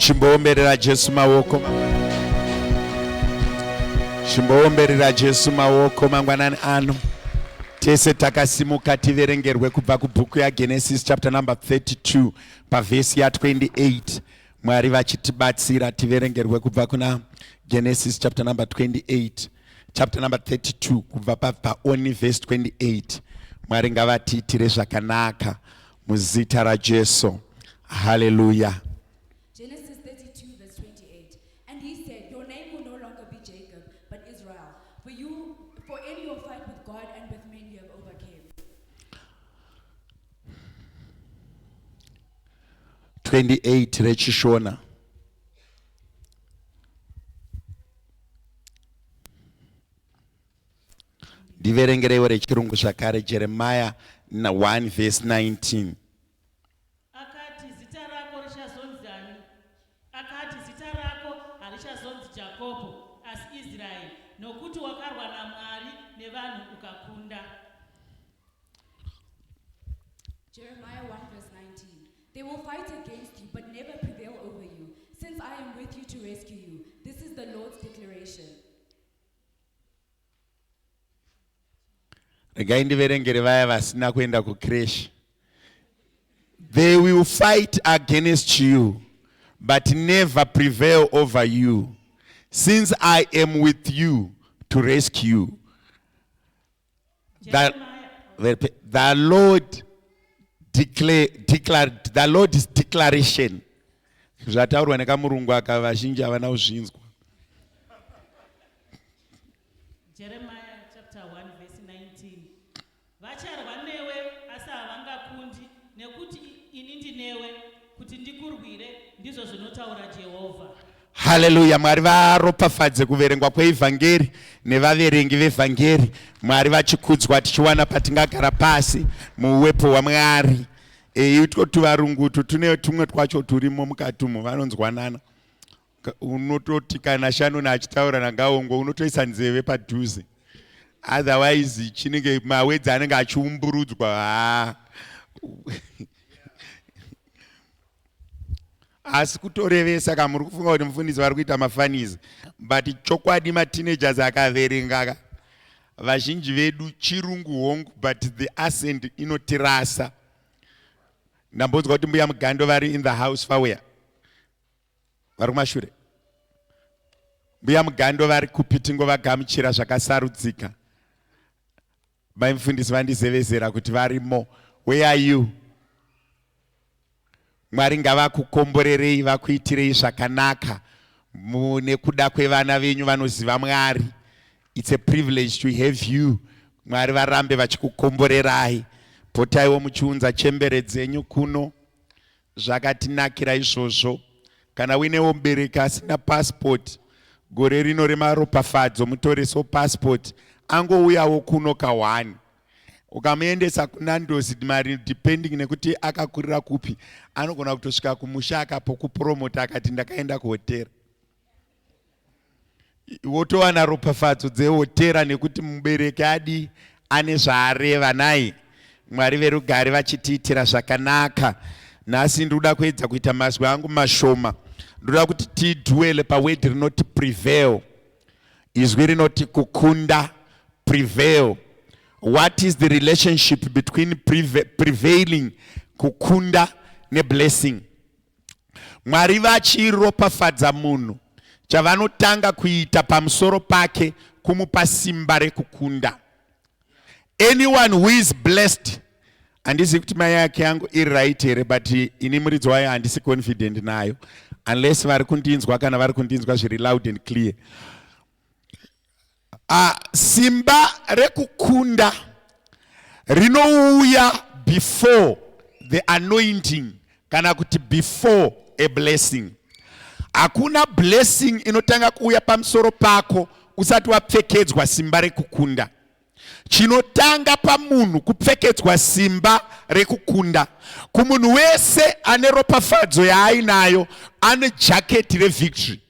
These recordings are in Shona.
Chimboomberera Jesu maoko. Chimboomberera Jesu maoko mangwanani ano. Tese takasimuka tiverengerwe kubva kubhuku yaGenesis chapter number 32 pavhesi ya 28. Mwari vachitibatsira tiverengerwe kubva kuna Genesis chapter number 28 chapter number 32 kubva paoni verse 28. Mwari ngavatiitire zvakanaka muzita raJesu. Haleluya. Genesis 32, verse 28. And he said, Your name will no longer be Jacob, but Israel. For you, for in your fight with God and with men you have overcame. 28 rechishona. Ndiverengereiwo rechirungu zvakare Jeremiah 1 verse 19. Akati, Zita rako richazonzi ani? Akati, Zita rako harichazonzi Jakobho, asi Israeri, nokuti wakarwa naMwari nevanhu ukakunda. Jeremiah 1 verse 19. They will fight against you, but never prevail over you, since I am with you to rescue you. This is the Lord's declaration. Regai ndiverengere vaya vasina kuenda kucreche. They will fight against you, but never prevail over you, since I am with you to rescue you. The, Jeremiah, the Lord declare, declared, the Lord's declaration. Zvataurwa nekamurungu aka vazhinji havana kuzvinzwa. Jeremiah chapter 1 verse 19. Vacharwa newe asi havangakundi nekuti ini ndinewe kuti ndikurwire ndizvo zvinotaura Jehovha. Haleluya! Mwari varopafadze kuverengwa kweivhangeri nevaverengi vevhangeri. Mwari vachikudzwa tichiwana patingagara pasi muuwepo hwaMwari. E, itwo tuvarungu utu tune tumwe twacho turimo mukati umo vanonzwanana. Unototi kana Shannon achitaura naGaongo unotoisa nzeve padhuze. Otherwise chinenge mawedzi anenge achiumburudzwa. Haa. Asi kutorevesa ka muri kufunga kuti mufundisi vari kuita mafanizi but chokwadi mateenagers akaverenga ka vazhinji vedu chirungu hongu but the accent inotirasa. Ndambonzwa kuti mbuya Mugando vari in the house fawea vari kumashure. Mbuya Mugando vari kupi tingovagamuchira zvakasarudzika. Mai mufundisi vandizevezera kuti varimo. Where are you? Mwari ngavakukomborerei vakuitirei zvakanaka nekuda kwevana venyu vanoziva Mwari. It's a privilege to have you. Mwari varambe vachikukomborerai. Potaiwo muchiunza chembere dzenyu kuno. Zvakatinakira izvozvo. Kana uinewo mubereki asina passport, gore rino remaropafadzo mutoresewo passport angouyawo kuno kahwani. Ukamuendesa kuNandos mari depending nekuti akakurira kupi, anogona kutosvika kumusha akapokupromota akati ndakaenda kuhotera. Wotowana ropafadzo dzehotera nekuti mubereki adi ane zvaareva nai. Mwari verugare vachitiitira zvakanaka. Nhasi ndinoda kuedza kuita mazwi angu mashoma. Ndinoda kuti tidwele paword rinoti prevail. Izwi rinoti kukunda, prevail. What is the relationship between prevailing, kukunda neblessing? Mwari vachiropafadza munhu, chavanotanga kuita pamusoro pake kumupa simba rekukunda. Anyone who is blessed, handizivi kuti mai yake yangu iri right here, but ini muridzi wayo handisi confident nayo unless vari kundinzwa, kana vari kundinzwa zviri loud and clear. Simba rekukunda rinouya before the anointing kana kuti before a blessing. Hakuna blessing inotanga kuuya pamusoro pako usati wapfekedzwa simba rekukunda. Chinotanga pamunhu kupfekedzwa simba rekukunda. Kumunhu wese ane ropafadzo yaainayo, ane jaketi revictory.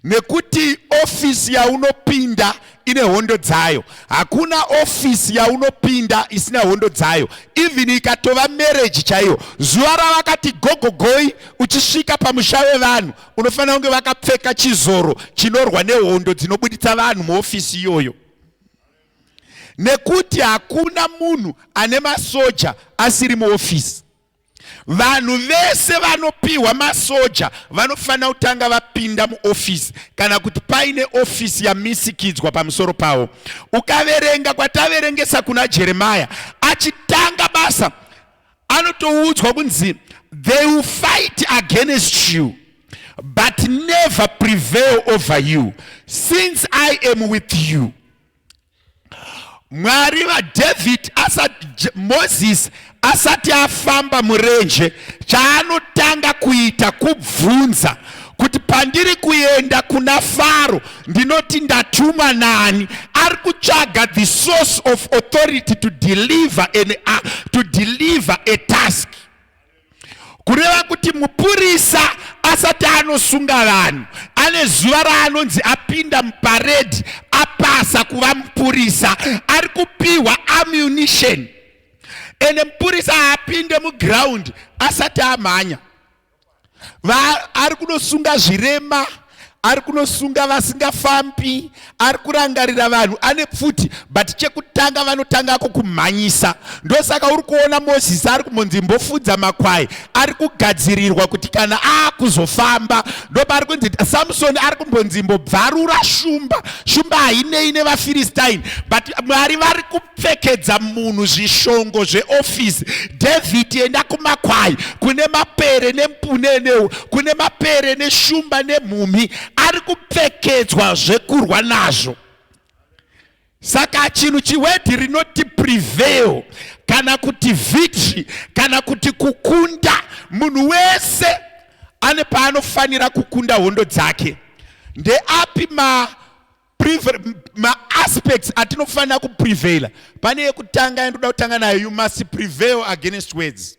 Nekuti ofisi yaunopinda ine hondo dzayo. Hakuna ofisi yaunopinda isina hondo dzayo, even ikatova marriage chaiyo. Zuva ravakati gogogoi uchisvika pamusha wevanhu, unofanira kunge vakapfeka chizoro chinorwa nehondo dzinobuditsa vanhu muofisi iyoyo, nekuti hakuna munhu ane masoja asiri muofisi. Vanhu vese vanopiwa masoja vanofanira kutanga vapinda muofisi, kana kuti paine ofisi yamisikidzwa pamusoro pavo. Ukaverenga kwataverengesa kuna Jeremaya, achitanga basa anotoudzwa kunzi, "They will fight against you but never prevail over you, since I am with you." Mwari vaDavid asati, Moses asati afamba murenje, chaanotanga kuita kubvunza kuti, "Pandiri kuenda kuna Faro, ndinoti ndatumwa nani?" Ari kutsvaga the source of authority to deliver a task. Kureva kuti mupurisa asati anosunga vanhu, ane zuva raanonzi apinda muparade, apasa kuva mupurisa, ari kupiwa ammunition. Ende mupurisa haapinde muground asati amhanya. Ari kunosunga zvirema, ari kunosunga vasingafambi, ari kurangarira vanhu ane pfuti, but chekutanga vanotangako kumhanyisa. Ndosaka uri kuona Mozisi ari kumbonzi mbofudza makwai, ari kugadzirirwa kuti kana aakuzofamba. Ndopaari kunzi Samsoni ari kumbonzi mbobvarura shumba. Shumba hainei nevaFiristine, but Mwari vari kupfekedza munhu zvishongo zveofisi. David, enda kumakwai kune mapere nempunene, kune mapere neshumba nemhumhi. Ari kupfekedzwa zvekurwa nazvo. Saka chinhu chiword rinoti prevail, kana kuti victory, kana kuti kukunda, munhu wese ane paanofanira kukunda hondo dzake. Ndeapi maaspects atinofanira kuprevaila? Pane yekutanga yandoda kutanga nayo: you must prevail against words.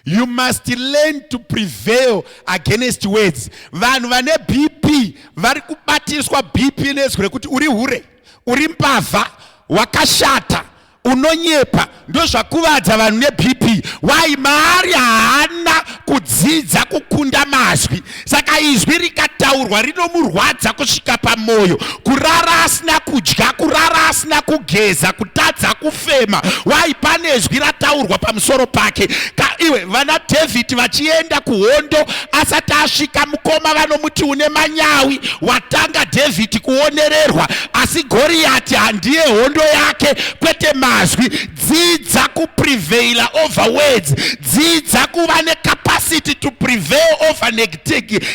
You must learn to prevail against words. Vanhu vane BP vari kubatiswa BP nezwi rekuti uri hure, uri mbavha, wakashata, unonyepa. Ndozvakuvadza vanhu neBP. Why? Maari haana kudzidza kukunda mazwi. Saka izwi rikataurwa rinomurwadza kusvika pamwoyo, kurara asina kudya, kurara asina kugeza, kutadza kufema. Why? Pane zwi rataurwa pamusoro pake. Ka iwe, vana David vachienda kuhondo, asati asvika, mukoma vanomuti, "Une manyawi." Watanga David kuonererwa, asi Goriyati handiye hondo yake, kwete mazwi. Dzidza kuprevaila over words. Dzidza kuva necapacity to prevail over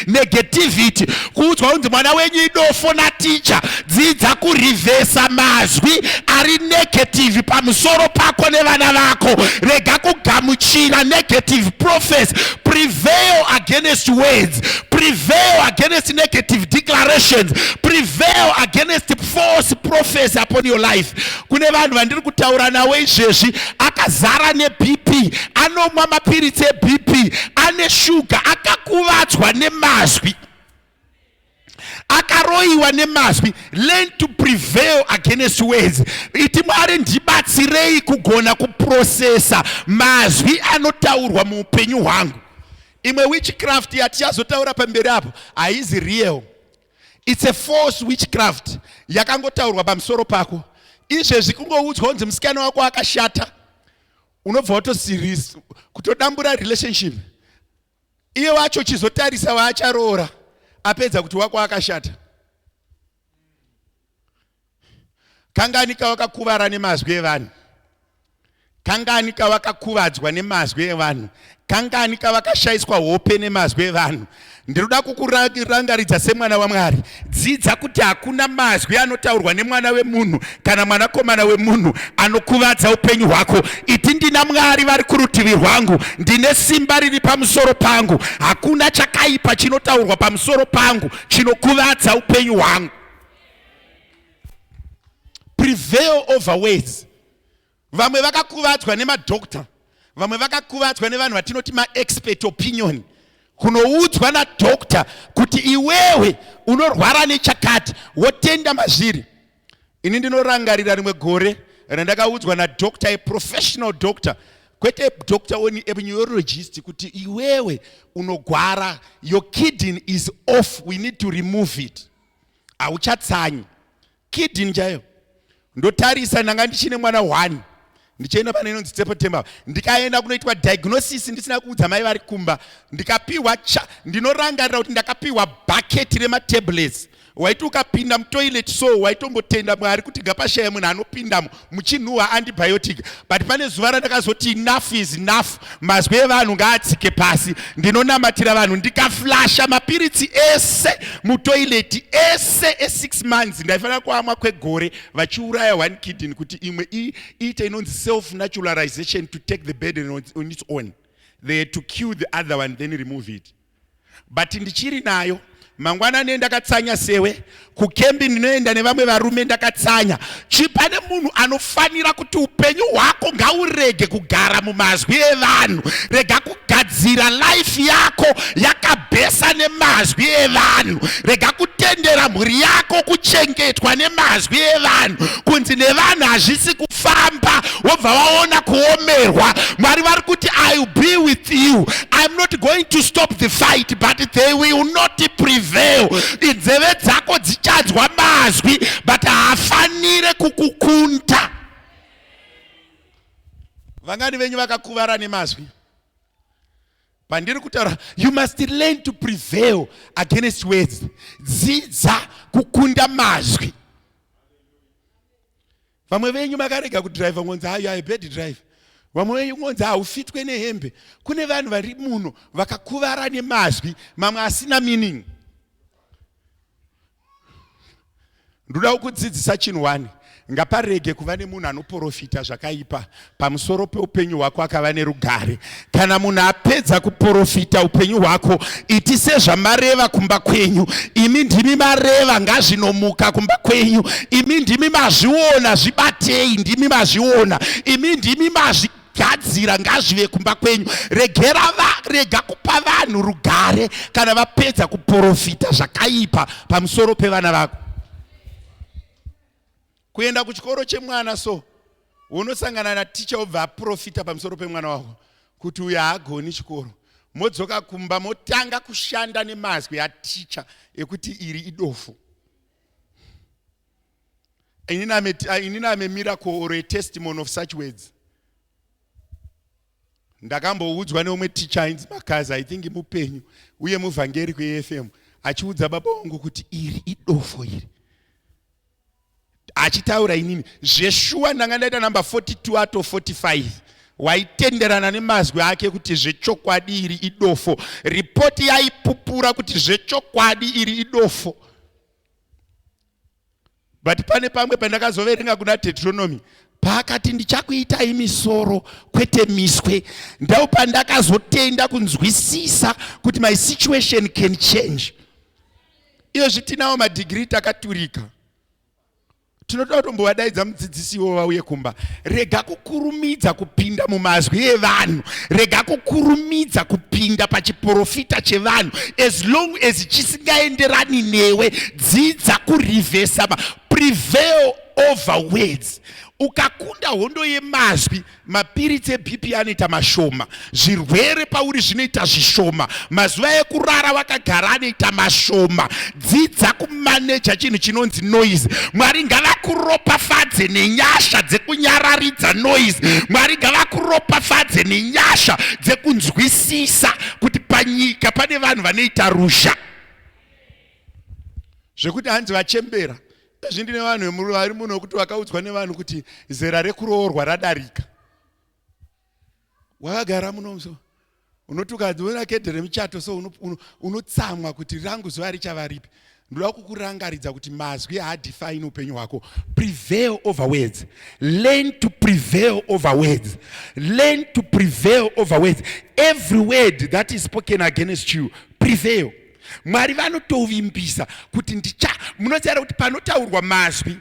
negativity. Kuudzwa kunzi mwana wenyu idofo naticha, dzidza kureversa mazwi ari negative pamusoro pako nevana vako. Rega kugamuchira negative prophecy. Prevail against words, prevail against negative declarations, prevail against false prophecy upon your life. Kune vanhu vandiri kutaura nawo izvezvi akazara neBP, anomwa mapiritsi eBP, ane shuga, akakuvadzwa nemazwi, akaroyiwa nemazwi. Learn to prevail against words. Iti, "Mwari, ndibatsirei kugona kuprocessa mazwi anotaurwa muupenyu hwangu." Imwe witchcraft yatichazotaura pamberi apo haizi real, it's a false witchcraft yakangotaurwa pamusoro pako. Izvezvi kungoudzwa kunzi musikana wako akashata, unobva watosiris kutodambura relationship. Iye wacho chizotarisa waacharoora apedza kuti wako akashata. Kangani kawakakuvara nemazwi evanhu? Kangani kawakakuvadzwa nemazwi evanhu? Kangani kavakashayiswa hope nemazwi evanhu? Ndinoda kukurangaridza semwana waMwari, dzidza kuti hakuna mazwi anotaurwa nemwana wemunhu kana mwanakomana wemunhu anokuvadza upenyu hwako. Iti, "Ndina Mwari vari kurutivi rwangu, ndine simba riri pamusoro pangu. Hakuna chakaipa chinotaurwa pamusoro pangu chinokuvadza upenyu hwangu." Prevail over words. Vamwe vakakuvadzwa nemadhokta, vamwe vakakuvadzwa nevanhu vatinoti maexpert opinion. Kuudzwa kunzi mwana wenyu idofo, Kunoudzwa nadoctor kuti iwewe unorwara nechakati, wotenda mazviri. Ini ndinorangarira rimwe gore randakaudzwa nadoctor, a professional doctor, kwete doctor oni, a neurologist, kuti iwewe unogwara, your kidney is off, we need to remove it, hauchatsanyi. Kidney chaiyo. Ndotarisa, ndanga ndichine mwana 1, ndichienda pane inonzi Tsepotemba. Ndikaenda kunoitwa diagnosis ndisina kuudza mai vari kumba. Ndikapiwa cha, ndinorangarira kuti ndakapiwa bhaketi rematablets. Waiti ukapinda mutoilet so waitombotenda Mwari kuti ngapashaya munhu anopindamo muchinhuhwa antibiotic. But pane zuva randakazoti enough is enough, mazwi evanhu ngaatsike pasi, ndinonamatira vanhu. Ndikaflasha mapiritsi ese mutoilet ese e6 months. Ndaifanira kuamwa kwegore, vachiuraya one kidney kuti imwe iite inonzi self naturalization, to take the burden on its own. They had to kill the other one, then remove it. But ndichiri nayo. Mangwanani ndakatsanya sewe, kukembi ndinoenda nevamwe varume ndakatsanya. Chipane munhu anofanira kuti upenyu hwako ngaurege kugara mumazwi evanhu. Rega kugadzira life yako yakabhesa nemazwi evanhu. Rega kutendera mhuri yako kuchengetwa nemazwi evanhu, kunzi nevanhu hazvisi kufamba, wobva waona kuomerwa. Mwari vari kuti, "I will be with you. I'm not going to stop the fight, but they will not prevail." Nzeve dzako dzichanzwa mazwi, but haafanire kukukunda. Vangani venyu vakakuvara nemazwi pandiri kutaura? You must learn to prevail against words. Dzidza kukunda mazwi. Vamwe venyu makarega kudhiraivha, ngonzi hayo ai bad drive. Vamwe venyu ngonzi haufitwe nehembe. Kune vanhu vari muno vakakuvara nemazwi mamwe asina meaning. Ndoda kukudzidzisa chinhu wani: ngaparege kuva nemunhu anoprofita zvakaipa pamusoro peupenyu hwako akava nerugare. Kana munhu apedza kuprofita upenyu hwako, iti sezvamareva kumba kwenyu. Imi ndimi mareva, ngazvinomuka kumba kwenyu. Imi ndimi mazviona, zvibatei. Ndimi mazviona, imi ndimi mazvigadzira, ngazvive kumba kwenyu. Regera va, rega kupa vanhu rugare kana vapedza kuprofita zvakaipa pamusoro pevana vako. Kuenda kuchikoro chemwana so, unosangana naticha, obva aprofita pamusoro pemwana wako kuti uyu haagoni chikoro. Modzoka kumba, motanga kushanda nemazwi aticha ekuti iri idofo. Inini am a miracle or a testimony of such words. Ndakamboudzwa neumwe ticha ainzi Makazi, I think mupenyu uye muvhangeri kuAFM, achiudza baba vangu kuti iri idofo iri, achitaura inini. Zveshuwa ndanga ndaita namba 42 out of 45. Waitenderana nemazwi ake kuti zvechokwadi iri idofo. Ripoti yaipupura kuti zvechokwadi iri idofo. But pane pamwe pandakazoverenga kuna Deuteronomy paakati, "Ndichakuitai misoro kwete miswe." Ndau pandakazotenda kunzwisisa kuti my situation can change. Iyozvi tinawo madhigiri takaturika, tinoda kutombovadaidza mudzidzisi iwo vauye kumba. Rega kukurumidza kupinda mumazwi evanhu. Rega kukurumidza kupinda pachiprofita chevanhu as long as chisingaenderani newe. Dzidza kurivhesa, prevail over words. Ukakunda hondo yemazwi, mapiritsi eBP anoita mashoma, zvirwere pauri zvinoita zvishoma, mazuva ekurara wakagara anoita mashoma. Dzidza kumaneja chinhu chinonzi noise. Mwari ngavakuropafadze nenyasha dzekunyararidza noise. Mwari ngavakuropafadze nenyasha dzekunzwisisa kuti panyika pane vanhu vanoita ruzha zvekuti hanzi vachembera. Ezvi ndine vanhu vari muno wekuti vakaudzwa nevanhu kuti zera rekuroorwa radarika. Wakagara muno so, unoti ukaona kedhe remuchato so, unotsamwa kuti rangu zuva richava ripi? Ndoda kukurangaridza kuti mazwi haadefine upenyu hwako. Prevail over words. Learn to prevail over words. Learn to prevail over words. Every word that is spoken against you, prevail. Mwari vanotovimbisa kuti ndicha, munoziva kuti panotaurwa mazwi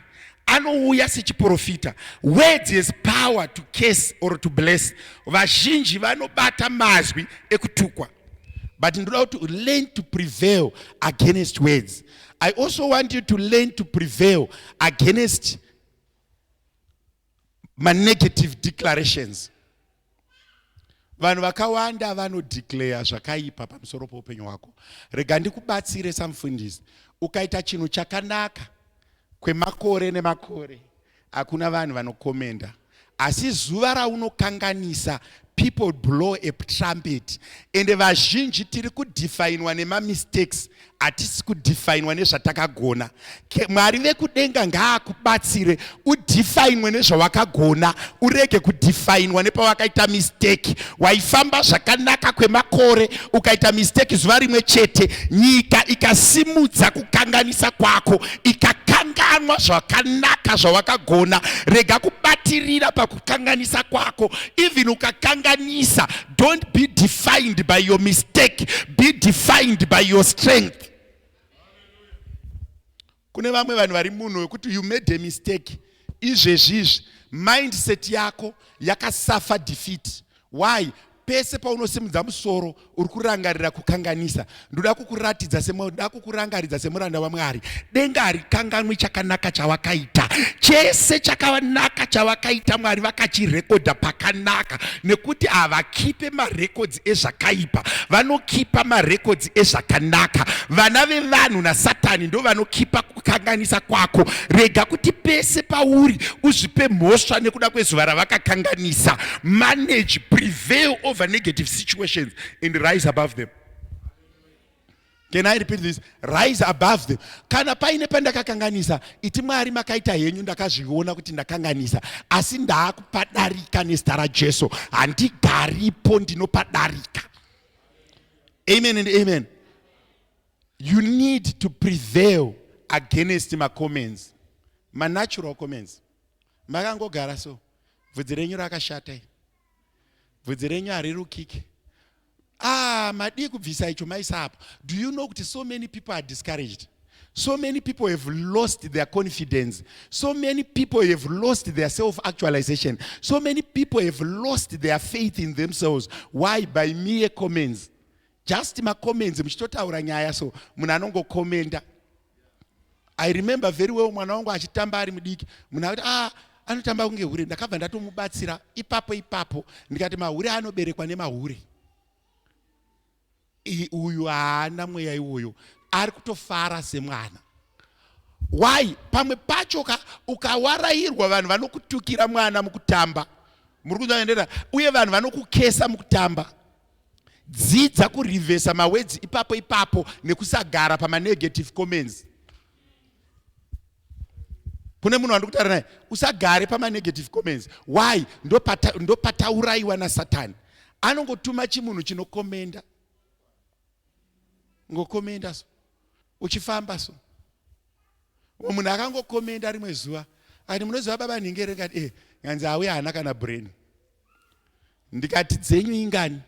anouya sechiprofita. Words has power to curse or to bless. Vazhinji vanobata mazwi ekutukwa, but But ndoda kuti learn to prevail against words. I also want you to learn to prevail against manegative declarations. Vanhu vakawanda vanodeclare zvakaipa pamusoro poupenyu hwako. Rega ndikubatsire samufundisi. Ukaita chinhu chakanaka kwemakore nemakore, hakuna vanhu vanokomenda. Asi zuva raunokanganisa, people blow a trumpet. Ende vazhinji tiri kudefinwa nemamistakes, hatisi kudefinwa nezvatakagona. Mwari vekudenga ngaakubatsire udefinwe nezvawakagona, urege kudefinwa nepawakaita mistake. Waifamba zvakanaka kwemakore, ukaita mistake zuva rimwe chete, nyika ikasimudza kukanganisa kwako, ikakanganwa zvakanaka zvawakagona. Rega kubatirira pakukanganisa kwako. Even ukakanganisa, don't be defined by your mistake, be defined by your strength. Kune vamwe vanhu vari munhu wekuti you made a mistake, izvezvizvi mindset yako yakasuffer defeat. Why? Pese paunosimudza musoro uri kurangarira kukanganisa. Ndoda kukuratidza, ndoda kukurangaridza semuranda waMwari, denga harikanganwi chakanaka chawakaita. Chese chakanaka chawakaita, Mwari vakachirekodha pakanaka, nekuti havakipe marekodzi ezvakaipa, vanokipa marekodzi ezvakanaka. Vana vevanhu naSatani ndo vanokipa kukanganisa kwako. Rega kuti pese pauri uzvipe mhosva nekuda kwezuva ravakakanganisa. Manage, prevail over negative situations and rise above them. Can I repeat this? Rise above them. Kana paine pandakakanganisa, iti, "Mwari, makaita henyu, ndakazviona kuti ndakanganisa, asi ndaakupadarika nezita raJesu. Handigaripo, ndinopadarika." Amen and amen. You need to prevail against macomments, manatural comments. Makangogara so, "Bvudzi renyu rakashata, bvudzi renyu harirukiki. Ah, madii kubvisa icho maisa apo?" Do you know kuti so many people are discouraged? So many people have lost their confidence. So many people have lost their self actualization. So many people have lost their faith in themselves. Why? By mere comments, just macomments. Muchitotaura nyaya so, munhu anongokomenda. I remember very well mwana wangu achitamba ari mudiki, munhu akuti, "Ah, anotamba kunge hure." Ndakabva ndatomubatsira ipapo ipapo, ndikati, "Mahure anoberekwa nemahure. Uyu haana mweya iwoyo, ari kutofara semwana." Why? Pamwe pacho ka ukawarayirwa, vanhu vanokutukira mwana mukutamba. Muri kunzwa? Uye vanhu vanokukesa mukutamba. Dzidza kurivhesa mawords ipapo ipapo nekusagara pamanegative comments. Kune munhu wandikutaura naye, usagare pamanegative comments. Why? Ndopataurayiwa nasatani. Anongotuma chimunhu chinokomenda, ngokomenda so uchifamba so. Umwe munhu akangokomenda rimwe zuva akati, "Munoziva baba nhingi?" Ngati, "E." Nganzi, "Auya haana kana brain." Ndikati, "Dzenyu ingani?"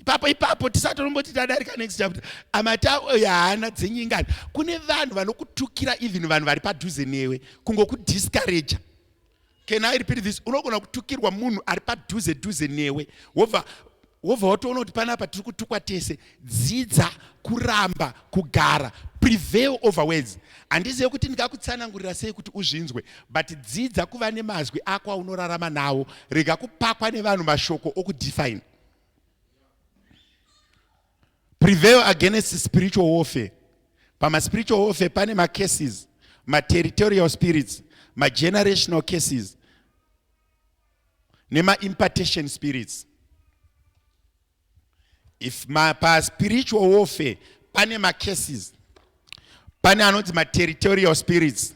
Ipapo ipapo, tisatoromboti tadarika next chapter, amati, "Haana, dzenyu ingani?" Kune vanhu vanokutukira, even vanhu vari padhuze newe, kungokudiscouraja. Can I repeat this? Unogona kutukirwa munhu ari padhuze dhuze newe, wobva watoona kuti panapa tiri kutukwa tese. Dzidza kuramba kugara, prevail over words. Handizive kuti ndingakutsanangurira sei kuti uzvinzwe, but dzidza kuva nemazwi ako aunorarama nawo. Rega kupakwa nevanhu mashoko okudefine. Prevail against spiritual warfare. Pamaspiritual warfare pane macases, materritorial spirits, magenerational cases nemaimpartation spirits. If paspiritual warfare pane macases, pane anonzi materritorial spirits,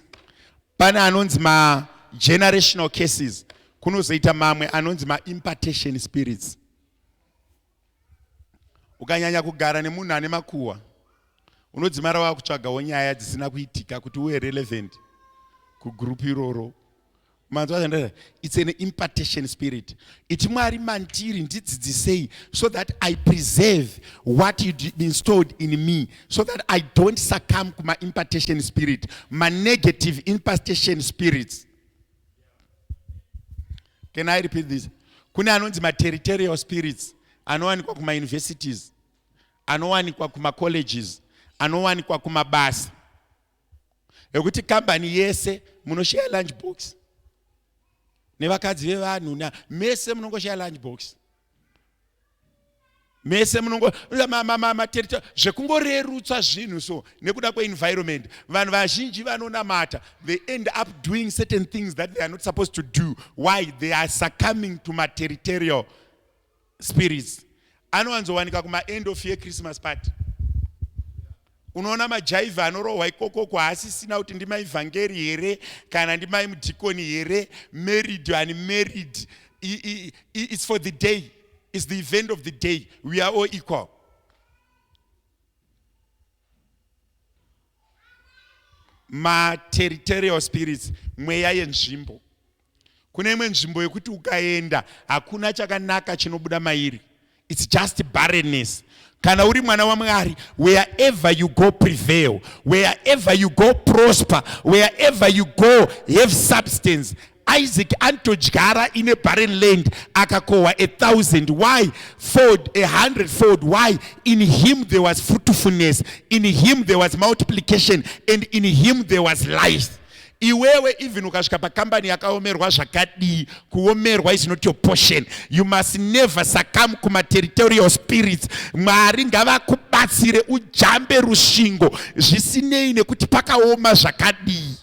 pane anonzi magenerational cases, kunozoita mamwe anonzi maimpartation spirits. Ukanyanya kugara nemunhu ane makuhwa, unodzimara wakutsvagawo nyaya dzisina kuitika kuti uve relevant kugroup iroro. Manzwa zvandara? It's an impartation spirit. Iti, "Mwari, mandiri ndidzidzisei so that I preserve what you installed in me, so that I don't succumb kuma-impartation spirit, ma-negative impartation spirits." Can I repeat this? Kune anonzi ma-territorial spirits anowanikwa kumauniversities. Anowanikwa kumacolleges, anowanikwa kumabasa ekuti kambani yese munosheya lunch box nevakadzi vevanhu na mese munongosheya lunch box mese munongo materito zvekungorerutsa zvinhu so nekuda kweenvironment. Vanhu vazhinji vanonamata, they end up doing certain things that they are not supposed to do. Why? They are succumbing to materitorial spirits. Anowanzowanika kumaend of year Christmas party. Unoona majaivha anorohwa ikokoko, haasisina kuti ndimai vhangeri here kana ndimai mudhikoni here, married, unmarried. It's for the day, it's the event of the day. We are all equal. Materritorial spirits, mweya yenzvimbo. Kune imwe nzvimbo yekuti ukaenda hakuna chakanaka chinobuda mairi. It's just barrenness. Kana uri mwana waMwari, wherever you go, prevail. Wherever you go, prosper. Wherever you go, have substance. Isaac anotodyara in a barren land, akakohwa 1,000. Why? Fold, a hundredfold. Why? In him there was fruitfulness, in him there was multiplication, and in him there was life. Iwewe even ukasvika pakambani yakaomerwa zvakadii, kuomerwa is not your portion. You must never succumb kumaterritorial spirits. Mwari ngavakubatsire ujambe rusvingo zvisinei nekuti pakaoma zvakadii.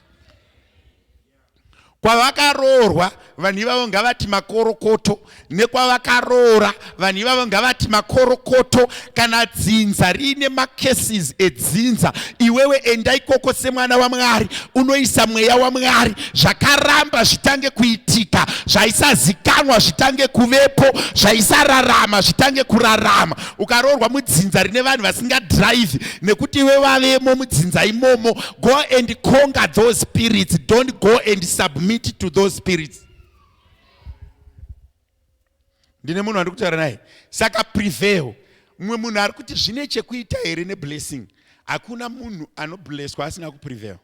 Kwavakaroorwa vanhu ivavo ngavati makorokoto, nekwavakaroora vanhu ivavo ngavati makorokoto. Kana dzinza riine macases edzinza, iwewe enda ikoko semwana waMwari, unoisa mweya waMwari. Zvakaramba zvitange kuitika, zvaisazikanwa zvitange kuvepo, zvaisararama zvitange kurarama. Ukaroorwa mudzinza rine vanhu vasingadhiraivhi, nekuti iwe vavemo mudzinza imomo, go and conquer those spirits. Don't go and submit to those spirits. Ndine munhu wandiri kutaura naye. Saka prevail. Mumwe munhu ari kuti zvine chekuita here neblessing? Hakuna munhu anoblesswa asina kuprevail.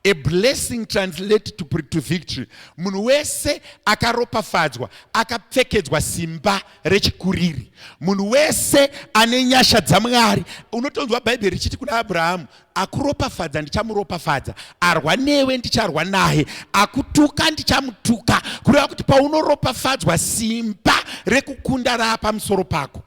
A blessing translate to victory. Munhu wese akaropafadzwa akapfekedzwa simba rechikuriri. Munhu wese ane nyasha dzaMwari, unotonzwa Bhaibheri richiti kuna Abrahamu, akuropafadza ndichamuropafadza, arwa newe ndicharwa naye, akutuka ndichamutuka. Kureva kuti paunoropafadzwa, simba rekukunda raa pamusoro pako.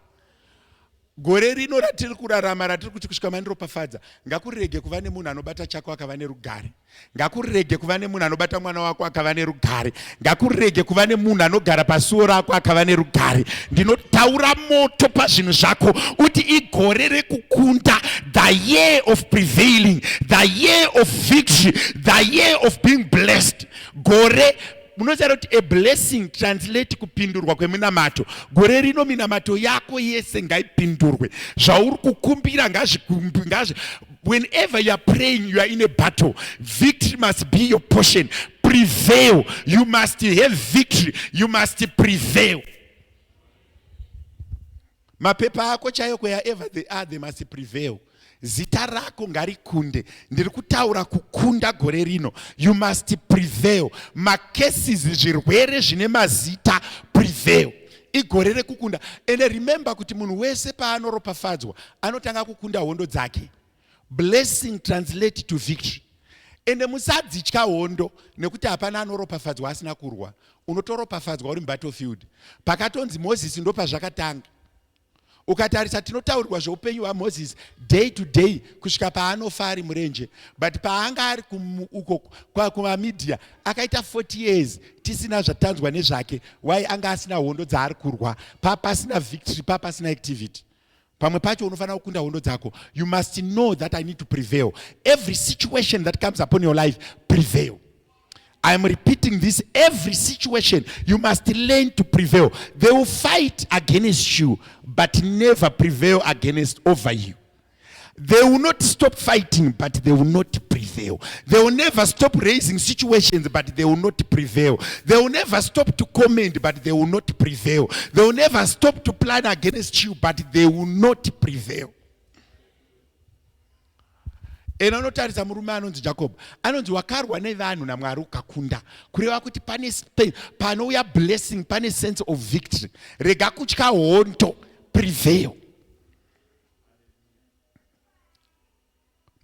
Gore rino ratiri kurarama, ratiri kuti kusvika mandiropafadza, ngakurege kuva nemunhu anobata chako akava nerugare. Ngakurege kuva nemunhu anobata mwana wako akava nerugare. Ngakurege kuva nemunhu anogara pasuo rako akava nerugare. Ndinotaura moto pazvinhu zvako uti igore rekukunda, the year of prevailing, the year of victory, the year of being blessed. Gore munoziva kuti a blessing translate kupindurwa kweminamato. Gore rino minamato yako yese ngaipindurwe. Zvauri kukumbira ngazvi. Whenever you are praying, you are in a battle. Victory must be your portion. Prevail. You must have victory. You must prevail. Mapepa ako chaiyo, wherever they are, they must prevail. Zita rako ngarikunde. Ndiri kutaura kukunda gore rino. You must prevail. Macases, zvirwere zvine mazita, prevail. Igore rekukunda. Ende remember kuti munhu wese paanoropafadzwa anotanga kukunda hondo dzake. Blessing translate to victory. Ende musadzitya hondo, nekuti hapana anoropafadzwa asina kurwa. Unotoropafadzwa uri mubattlefield. Pakatonzi Mozisi ndo pazvakatanga. Ukatarisa, tinotaurirwa zveupenyu hwaMozisi day to day kusvika paanofa ari murenje, but paanga ari uko kuvaMidhia akaita 40 years tisina zvatanzwa nezvake. Why? Anga asina hondo dzaari kurwa, papasina victory, papasina activity. Pamwe pacho unofanira kukunda hondo dzako. You must know that I need to prevail. Every situation that comes upon your life, prevail. I am repeating this. Every situation, you must learn to prevail. They will fight against you, but never prevail against over you. They will not stop fighting, but they will not prevail. They will never stop raising situations, but they will not prevail. They will never stop to comment, but they will not prevail. They will never stop to plan against you, but they will not prevail. Ena unotarisa murume anonzi Jacob, anonzi wakarwa nevanhu naMwari ukakunda. Kureva kuti pane panouya blessing, pane sense of victory. Rega kutya hondo, prevail.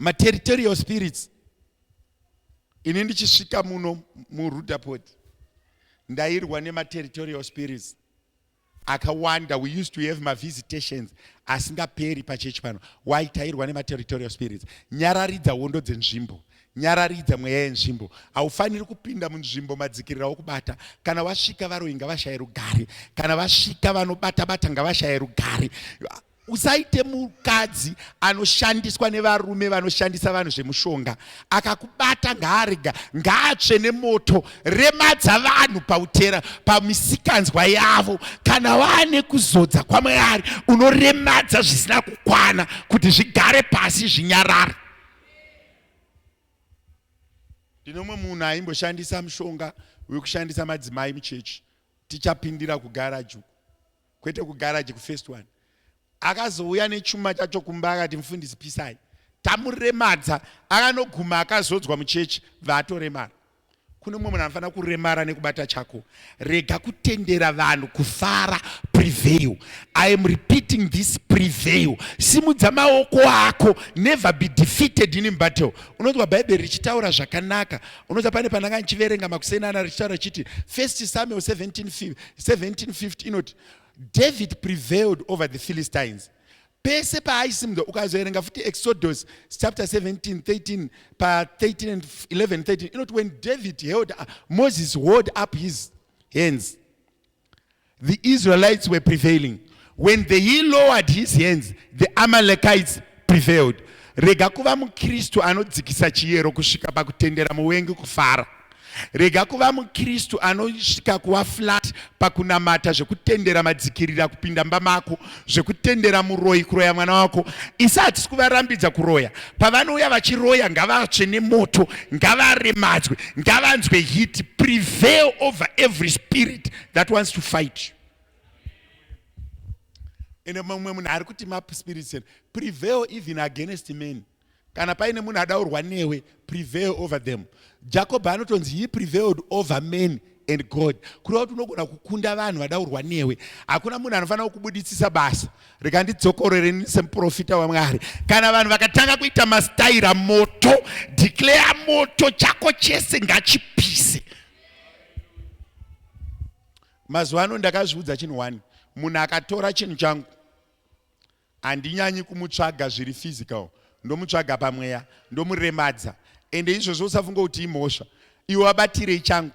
Materitorial spirits. Ini ndichisvika muno muRudaport ndairwa nematerritorial spirits akawanda. We used to have mavisitations asingaperi pachechi pano. Why? Tairwa nematerritorial spirits. Nyararidza hondo dzenzvimbo, nyararidza mweya yenzvimbo. Haufaniri kupinda munzvimbo madzikirira wokubata. Kana wasvika, varoyi ngavashaye rugare. Kana vasvika, vanobata bata ngavashaye rugare. Usaite mukadzi anoshandiswa nevarume vanoshandisa vanhu zvemushonga. Akakubata ngaarega, ngaatsve nemoto. Remadza vanhu pautera, pamisikanzwa yavo. Kana waane kuzodza kwaMwari, unoremadza zvisina kukwana kuti zvigare pasi, zvinyarare. Ndine umwe munhu aimboshandisa mushonga wekushandisa madzimai muchechi. Tichapindira kugaraji uku, kwete kugaraji, kufirst one. Akazouya nechuma chacho kumba, akati, "Mufundisi, pisai." Tamuremadza, akanoguma akazodzwa muchechi, bvaatoremara. Kune mumwe munhu anofanira kuremara nekubata chako. Rega kutendera vanhu kufara. Prevail. I am repeating this: prevail. Simudza maoko ako. Never be defeated in battle. Unonzwa Bhaibheri richitaura zvakanaka. Unonzwa pane pandanga ndichiverenga makusenana richitaura richiti, First Samuel 17 17:50 inoti, "David prevailed over the Philistines." Pese paaisimudza, ukazoerenga futi Exodus chapter 17 13, pa13 and 11 13, inoti, "When David held, Moses hold up his hands, the Israelites were prevailing. When he lowered his hands, the Amalekites prevailed." Rega kuva mukristu anodzikisa chiyero kusvika pakutendera muvengi kufara. Rega kuva mukristu anosvika kuva flat pakunamata, zvekutendera madzikirira kupinda mba mako, zvekutendera muroyi kuroya mwana wako. Isi hatisi kuvarambidza kuroya. Pavanouya vachiroya, ngavatsve nemoto, ngavaremadzwe, ngavanzwe heat. Prevail over every spirit that wants to fight you. Ende mumwe munhu ari kuti maspirits, prevail even against men. Kana paine munhu adaurwa newe, prevail over them. Jacob anotonzi he prevailed over men and God, kureva kuti unogona kukunda vanhu vadaurwa newe. Hakuna munhu anofanira kukubuditsisa basa. Rega ndidzokorere semuprofita waMwari: kana vanhu vakatanga kuita mastaira, moto, declare moto. Chako chese ngachipise. Mazuva ano ndakazviudza chinhu one: munhu akatora chinhu changu, handinyanyi kumutsvaga zviri physical, ndomutsvaga pamweya, ndomuremadza. Ende izvozvo usafunga kuti imhosva. Iwe wabatirei changu?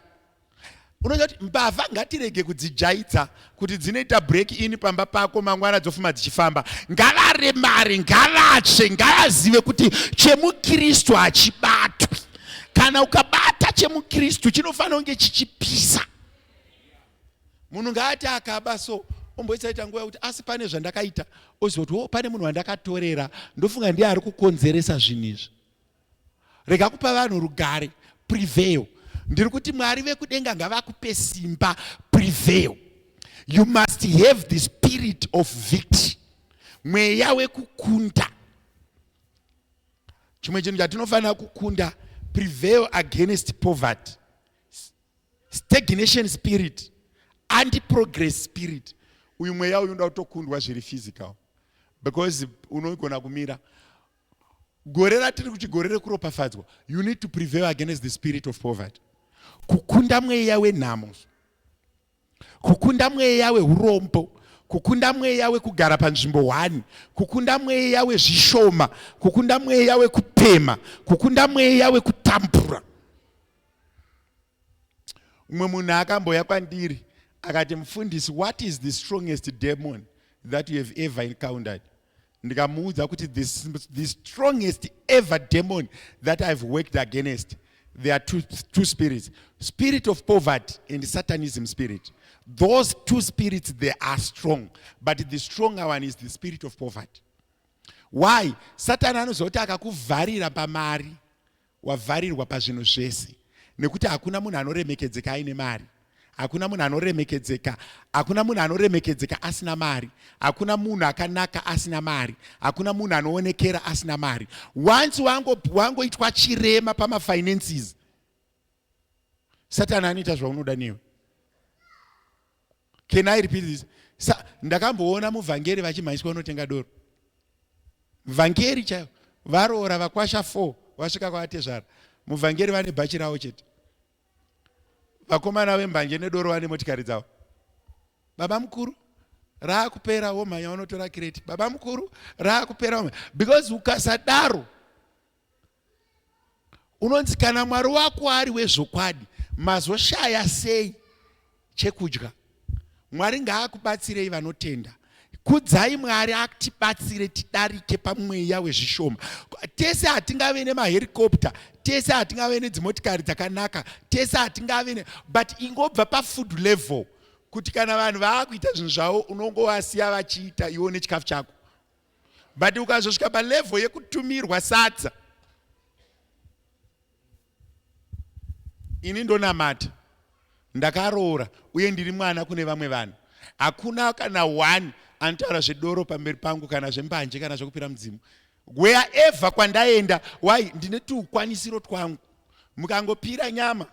Unoziva kuti mbavha, ngatirege kudzijaidza kuti dzinoita break in pamba pako, mangwana dzofuma dzichifamba. Ngavaremare, ngavatsve, ngavazive kuti chemukristu hachibatwi. Kana ukabata chemukristu, chinofanira kunge chichipisa. Munhu ngaati akaba so, omboisaita nguva yekuti asi pane zvandakaita, oziva kuti o oh, pane munhu wandakatorera, ndofunga ndiye ari kukonzeresa zvinhu izvi. Rega kupa vanhu rugare. Prevail. Ndiri kuti Mwari vekudenga ngavakupe simba. Prevail. You must have the spirit of victory, mweya wekukunda. Chimwe chinhu chatinofanira kukunda: prevail against poverty, stagnation spirit, anti-progress spirit. Uyu mweya uyu unoda kutokundwa zviri physical, because unogona kumira. Gore ratiri kuti gore rekuropafadzwa, you need to prevail against the spirit of poverty, kukunda mweya wenhamo, kukunda mweya weurombo, kukunda mweya wekugara panzvimbo 1, kukunda mweya wezvishoma, kukunda mweya wekupema, kukunda mweya wekutambura. Mumwe munhu akamboya kwandiri akati, "Mufundisi, what is the strongest demon that you have ever encountered?" Ndikamuudza kuti the strongest ever demon that I've worked against, there are two spirits: spirit of poverty and satanism spirit. Those two spirits, they are strong, but the stronger one is the spirit of poverty. Why? Satani anoziva kuti akakuvharira pamari, wavharirwa pazvinhu zvese, nekuti hakuna munhu anoremekedzeka aine mari. Hakuna munhu anoremekedzeka, hakuna munhu anoremekedzeka asina mari. Hakuna munhu akanaka asina mari. Hakuna munhu anoonekera asina mari. Once wangoitwa chirema pamafinances, Satani anoita zvaunoda newe. Can I repeat this? Ndakamboona muvhangeri vachimhanyiswa unotenga doro. Vhangeri chaivo. Varoora vakwasha 4 vasvika kwavatezvara. Muvhangeri vane bhachi ravo chete. Vakomana vembanje nedoro vane motikari dzavo. Baba mukuru raakupera womhanya unotora kireti. Baba mukuru raakupera womhanya. Because ukasadaro unonzi kana Mwari wako ari wezvokwadi mazoshaya sei chekudya. Mwari ngaakubatsirei vanotenda. Kudzai Mwari atibatsire tidarike pamweya wezvishoma. Tese hatingave nemaherikopta, tese hatingave nedzimotikari dzakanaka, tese hatingave ne but ingobva pafood level kuti kana vanhu vaakuita zvinhu zvavo unongovasiya vachiita iwe une chikafu chako. But ukazosvika palevel yekutumirwa sadza Ini ndonamata, ndakaroora uye ndiri mwana kune vamwe vanhu. Hakuna kana one anotaura zvedoro pamberi pangu kana zvembanje kana zvekupira mudzimu. Wherever kwandaenda, why ndine tuukwanisiro twangu. Mukangopira nyama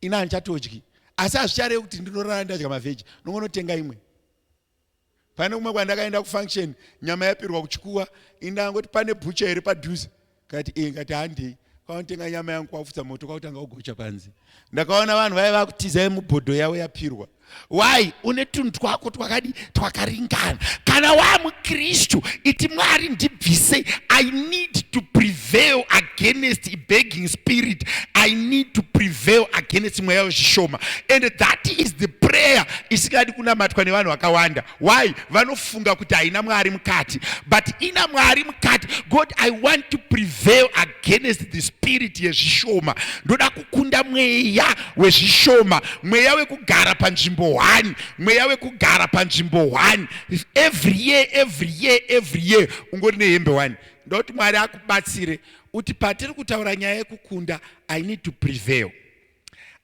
ini handichatodyi, asi hazvicharevi kuti ndinorara ndadya mavheji, ndongonotenga imwe. Pane kumwe kwandakaenda kufunction nyama yapirwa kuchikuwa indangoti pane bhucha here padhuze kati e ngati handei kwakutenga nyama yangu kwakufutsa moto kwakutanga kugocha panze ndakaona vanhu vaiva vakutiza mubhodho yavo yapirwa why une tunhu twako twakadi twakaringana kana wamukristu iti mwari ndibvise i need to prevail against begging spirit i need to prevail against mweya wezvishoma and that is the prayer isingadi kunamatwa nevanhu vakawanda why vanofunga kuti haina mwari mukati but ina mwari mukati god i want to prevail against the spirit yezvishoma ndoda kukunda mweya wezvishoma mweya wekugara panzvimbo one mweya wekugara panzvimbo one every year every year every year ungori nehembe one ndoti mwari akubatsire uti patiri kutaura nyaya yekukunda i need to prevail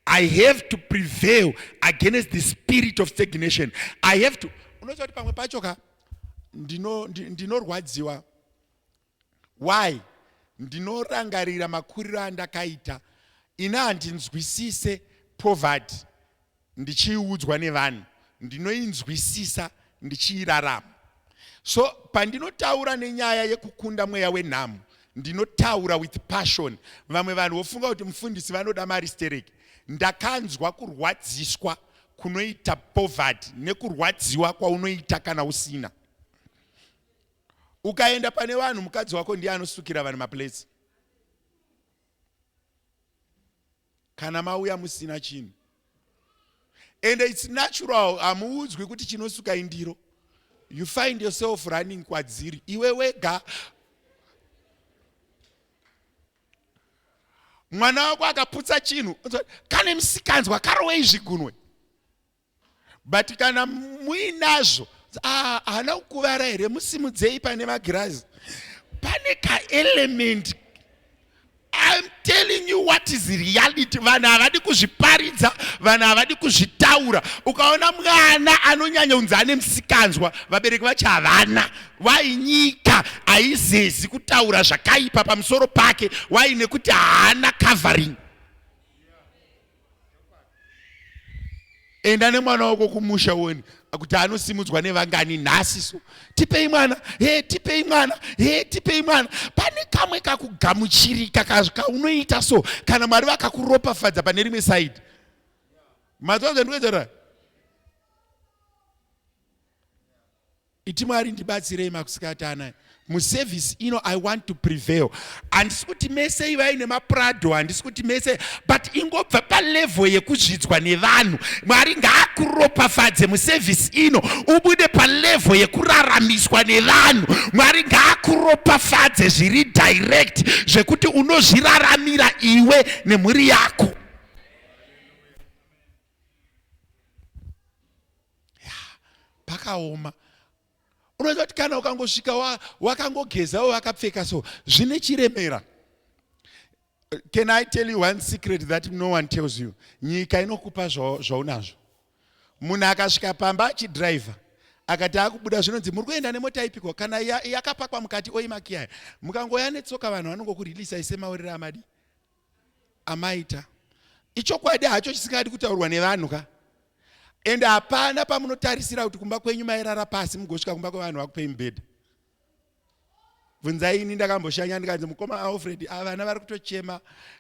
i have to prevail against the spirit of stagnation i have to unoziva kuti pamwe pacho ka ndinorwadziwa ndino why ndinorangarira makuriro andakaita ini handinzwisise poverty ndichiiudzwa nevanhu ndinoinzwisisa ndichiirarama so pandinotaura nenyaya yekukunda mweya wenhamo ndinotaura with passion vamwe vanhu vofunga kuti mufundisi vanoda mari stereki ndakanzwa kurwadziswa kunoita poverty nekurwadziwa kwaunoita kana usina ukaenda pane vanhu mukadzi wako ndiye anosukira vanhu maplates kana mauya musina chinhu and its natural hamuudzwi kuti chinosuka indiro you find yourself running kwadziri iwe wega mwana wako akaputsa chinhu kane musikanzwa karowei zvigunwe but kana muinazvo ah, haana kukuvara here musimudzei pane magirazi pane kaelement I'm telling you what is reality. Vanhu havadi kuzviparidza, vanhu havadi kuzvitaura. Ukaona mwana anonyanya kunzi ane musikanzwa, vabereki vacho havana. Why nyika haizezi kutaura zvakaipa pamusoro pake? Why? Nekuti haana covering. Enda nemwana wako kumusha uone kuti anosimudzwa nevangani nhasi so tipei mwana he tipei mwana he tipei mwana pane kamwe kakugamuchirika kaunoita so kana mwari vakakuropafadza pane rimwe saidi mazuva zvandikuedzera Iti Mwari ndibatsirei makusikati anaya muservice ino I want to prevail. Handisi kuti mese ivai nemaprado, handisi kuti mese but ingobva palevel yekuzvidzwa nevanhu. Mwari ngaakuropafadze muservice ino ubude palevel yekuraramiswa nevanhu. Mwari ngaakuropafadze zviri direct zvekuti unozviraramira iwe nemhuri yako. Pakaoma unoziva kuti kana ukangosvika wakangogezawo wakapfeka so zvine chiremera. Can I tell you one secret that no one tells you? Nyika inokupa zvaunazvo. Munhu akasvika pamba achidriver akati akubuda zvinonzi muri kuenda nemota ipiko kana yakapakwa mukati oimakiyaya mukangoya netsoka vanhu vanongokurilisa semauriro amadi amaita ichokwadi hacho chisingadi kutaurwa nevanhu ka and hapana pamunotarisira kuti kumba kwenyu mairara pasi mugosvika kumba kwevanhu vakupei mubhedha. Bvunzai ini ndakamboshanya ndikanzi mukoma Alfred, ah, vana vari kutochema,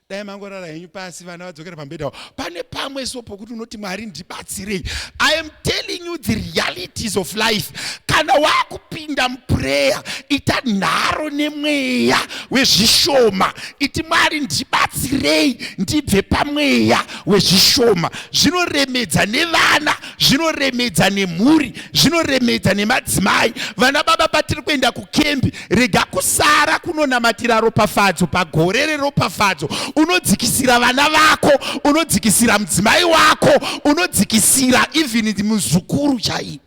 dai mangorara henyu pasi vana vadzokera pambedha. Pane pamwe so pokuti unoti Mwari ndibatsirei. I am telling you the realities of life. Kana wakupinda muprayer, ita nharo nemweya wezvishoma. Iti Mwari ndibatsirei ndibve pamweya wezvishoma. Zvinoremedza nevana, zvinoremedza nemhuri, zvinoremedza nemadzimai. Vana baba, patiri kuenda kukembi, rega kusara kunonamatira ropafadzo pagore reropafadzo. Unodzikisira vana vako, unodzikisira mudzimai wako, unodzikisira even muzukuru chaiye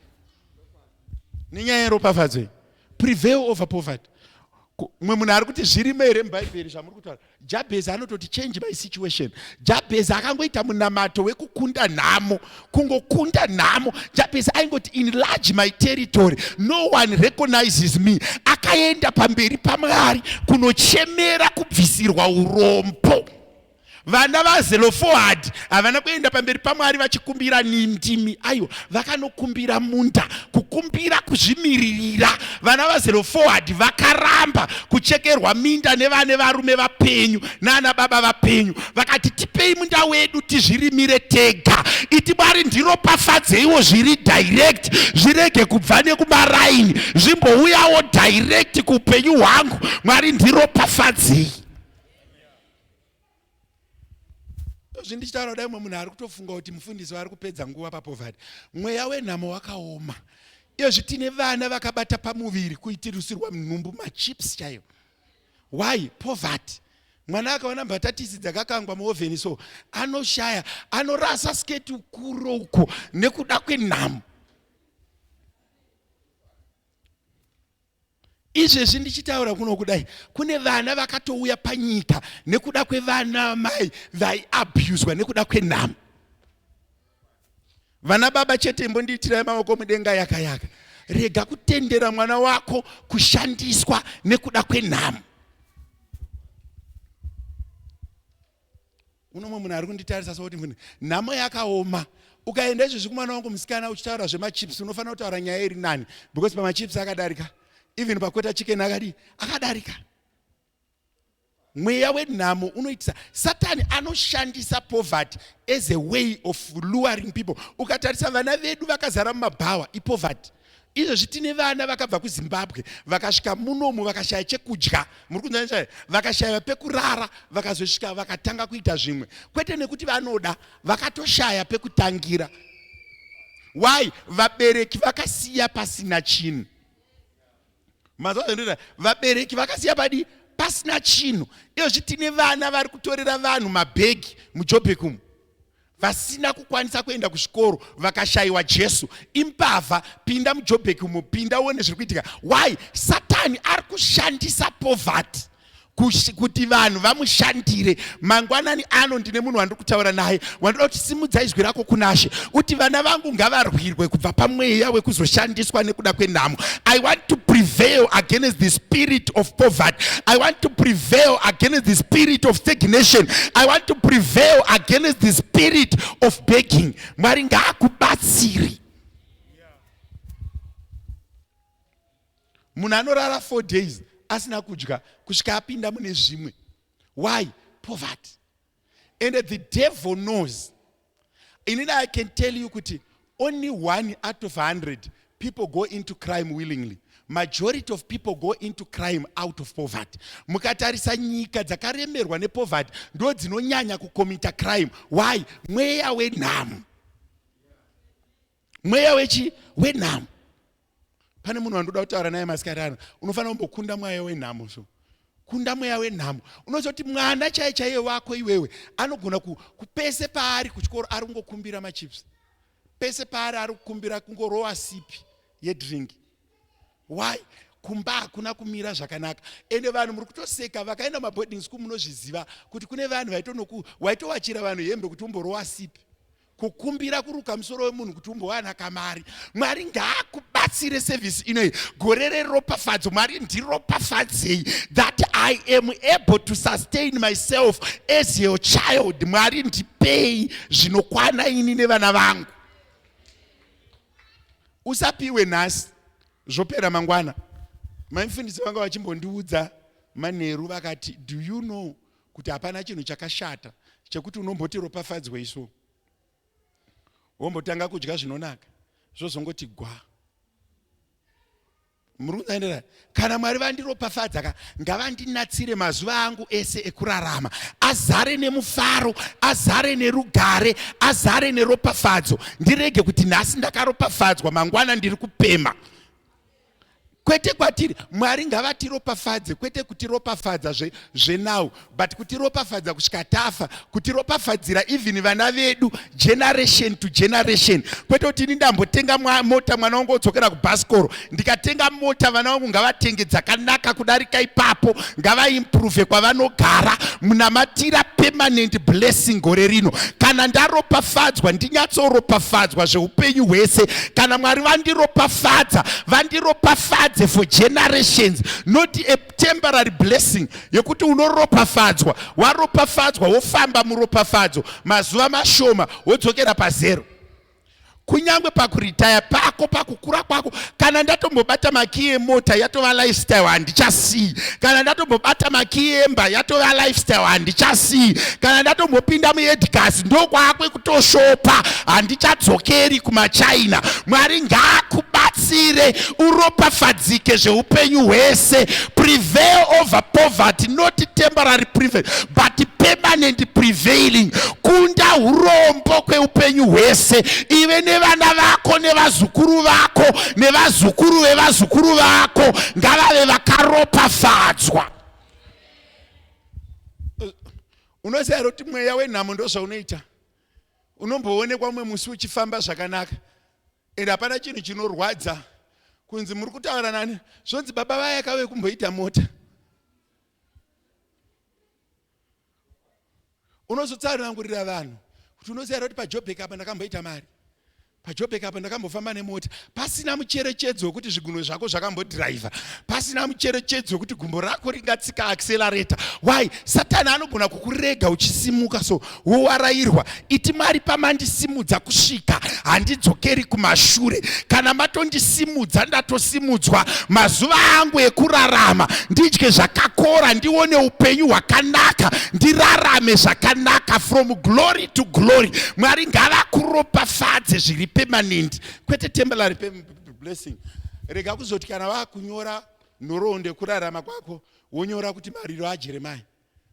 nenyaya yeropafadzo iyi. Prevail over poverty. Mumwe munhu ari kuti zvirimo here mubhaibheri zvamuri kutaura? Jabhezi anototi change my situation. Jabhezi akangoita munamato wekukunda nhamo, kungokunda nhamo. Jabhezi aingoti enlarge my territory, no one recognizes me. Akaenda pamberi paMwari kunochemera kubvisirwa urombo. Vana vaZelofohad havana kuenda pamberi paMwari vachikumbira ndimi, aiwa, vakanokumbira munda, kukumbira kuzvimiririra. Vana vaZelofohad vakaramba kuchekerwa minda nevane varume vapenyu nana baba vapenyu, vakati tipei munda wedu tizvirimire tega. Iti Mwari ndiropafadzeiwo zviri direct, zvirege kubva nekumaraini, zvimbouyawo direct kuupenyu hwangu. Mwari ndiropafadzei. Zvi ndichitaura kudai, mumwe munhu ari kutofunga kuti mufundisi vari kupedza nguva papoverty. Mweya wenhamo wakaoma. Iyozvi tine vana vakabata pamuviri kuitirusirwa nhumbu machips chaiyo. Why? Poverty. Mwana akaona mbatatisi dzakakangwa muovheni so anoshaya, anorasa sketi kuro uko nekuda kwenhamo. Izvezvi ndichitaura kuno kudai, kune vana vakatouya panyika nekuda kwevana mai vaiabhuzwa nekuda kwenhamo. Vana baba chete, imbondiitirai maoko mudenga yaka yaka. Rega kutendera mwana wako kushandiswa nekuda kwenhamo. Unomwe munhu ari kunditarisa sokuti mfuni nhamo yakaoma. Ukaenda izvezvi kumwana wangu musikana uchitaura zvemachips, unofanira kutaura nyaya iri nani, because pamachips akadarika, even pakweta chicken akadii akadarika. Mweya wenhamo unoitisa Satani anoshandisa poverty as a way of luring people. Ukatarisa vana vedu vakazara mumabhawa ipoverty. Izvezvi tine vana vakabva kuZimbabwe vakasvika munomu vakashaya chekudya, muri kunzwa, vakashaya pekurara, vakazosvika vakatanga kuita zvimwe, kwete nekuti vanoda, vakatoshaya pekutangira. Why? Vabereki vakasiya pasina chinhu. Mazuva vabereki vakasiya padi pasina chinhu. Izvezvi tine vana vari kutorera vanhu mabhegi muJobek umu, vasina kukwanisa kuenda kuzvikoro, vakashayiwa Jesu. Imbavha. Pinda muJobek umu, pinda uone zviri kuitika. Why? Satani ari kushandisa poverty kuti vanhu vamushandire. Mangwanani ano ndine munhu wandiri kutaura naye wandoda kuti simudza izwi rako kunaShe uti vana vangu ngavarwirwe kubva pamweya wekuzoshandiswa nekuda kwenhamo. I want to prevail against the spirit of poverty. I want to prevail against the spirit of stagnation. I want to prevail against the spirit of begging. Mwari ngaakubatsiri. Munhu anorara 4 days asina kudya kusvika apinda mune zvimwe. Why? Poverty. And the devil knows. Inini I can tell you kuti only 1 out of 100 people go into crime willingly. Majority of people go into crime out of poverty. Mukatarisa nyika dzakaremerwa nepoverty ndo dzinonyanya kukomita crime. Why? Mweya wenhamo. Mweya wechi wenhamo. Pane munhu wandoda kutaura naye masikati ano, unofanira kumbokunda mweya wenhamo. So kunda mweya wenhamo. Unozoti mwana chaiye chaiye wako iwewe anogona kupese paari kuchikoro ari kungokumbira machips, pese paari ari kukumbira kungorowa sipi yedrink. Why? Kumba hakuna kumira zvakanaka. Ende vanhu muri kutoseka, vakaenda maboarding school munozviziva kuti kune vanhu vaitonoku waitowachira vanhu hembe kuti umborowa sipi, kukumbira kuruka musoro wemunhu kuti umbowana kamari. Mwari ngaakubatsire service inoyi, gore reropafadzo. Mwari ndiropafadzei that I am able to sustain myself as your child. Mwari ndipei zvinokwana ini nevana vangu. Usapiwe nhasi zvopera mangwana. Maimfundisi vanga vachimbondiudza manheru vakati, do you know kuti hapana chinhu chakashata chekuti unomboti ropafadzwe iso wombotanga kudya zvinonaka zvozongoti gwa. Muri kunzanira? Kana Mwari vandiropafadza ka, ngavandinatsire mazuva angu ese ekurarama azare nemufaro, azare nerugare, azare neropafadzo. Ndirege kuti nhasi ndakaropafadzwa, mangwana ndiri kupema. Kwete kwatiri, Mwari ngavatiropafadze, kwete kutiropafadza zvenau, but kutiropafadza kusvika tafa, kutiropafadzira even vana vedu generation to generation. Kwete kuti ini ndambotenga mota, mwana wangu odzokera kubhasikoro. Ndikatenga mota, vana vangu ngavatenge dzakanaka kudarika ipapo, ngavaimprove kwavanogara. Munamatira permanent blessing gore rino. Kana ndaropafadzwa, ndinyatsoropafadzwa zveupenyu hwese. Kana Mwari vandiropafadza, vandiropafadze for generations, not a temporary blessing yekuti unoropafadzwa, waropafadzwa wofamba muropafadzo mazuva mashoma wodzokera pazero. Kunyange pakuritaya pako, pakukura kwako, kana ndatombobata makiyi emota yatova lifestyle, handichasii. Kana ndatombobata makiyi emba yatova lifestyle, handichasii. Kana ndatombopinda muEdgars ndokwakwe kutoshopa, handichadzokeri kumachina. Mwari ngaakubatsire uropafadzike zveupenyu hwese. Prevail over poverty, not temporary prevail but permanent prevailing. Kunda urombo kweupenyu hwese, ive nevana vako nevazukuru vako nevazukuru vevazukuru vako ngavave vakaropafadzwa. Unoziva here kuti mweya wenhamo ndozvaunoita? Unomboonekwa mumwe musi uchifamba zvakanaka, and hapana chinhu chinorwadza kunzi muri kutaura nani, zvonzi baba vaya kave kumboita mota. Unozotsanangurira vanhu kuti unoziva here kuti paJobek apa ndakamboita mari, paJobek apa ndakambofamba nemota, pasina mucherechedzo wekuti zvigunwe zvako zvakambodhiraivha, pasina mucherechedzo wekuti gumbo rako ringatsika accelerator. Why? Satani anogona kukurega uchisimuka so wowarairwa. Iti Mwari, pamandisimudza kusvika handidzokeri kumashure. Kana matondisimudza ndatosimudzwa. Mazuva angu ekurarama ndidye zvakakora, ndione upenyu hwakanaka, ndirarame zvakanaka from glory to glory. Mwari ngavakuropafadze zviri permanent, kwete temporary blessing. Rega kuzoti kana vakunyora nhoroondo yekurarama kwako wonyora kuti mariro aJeremiah,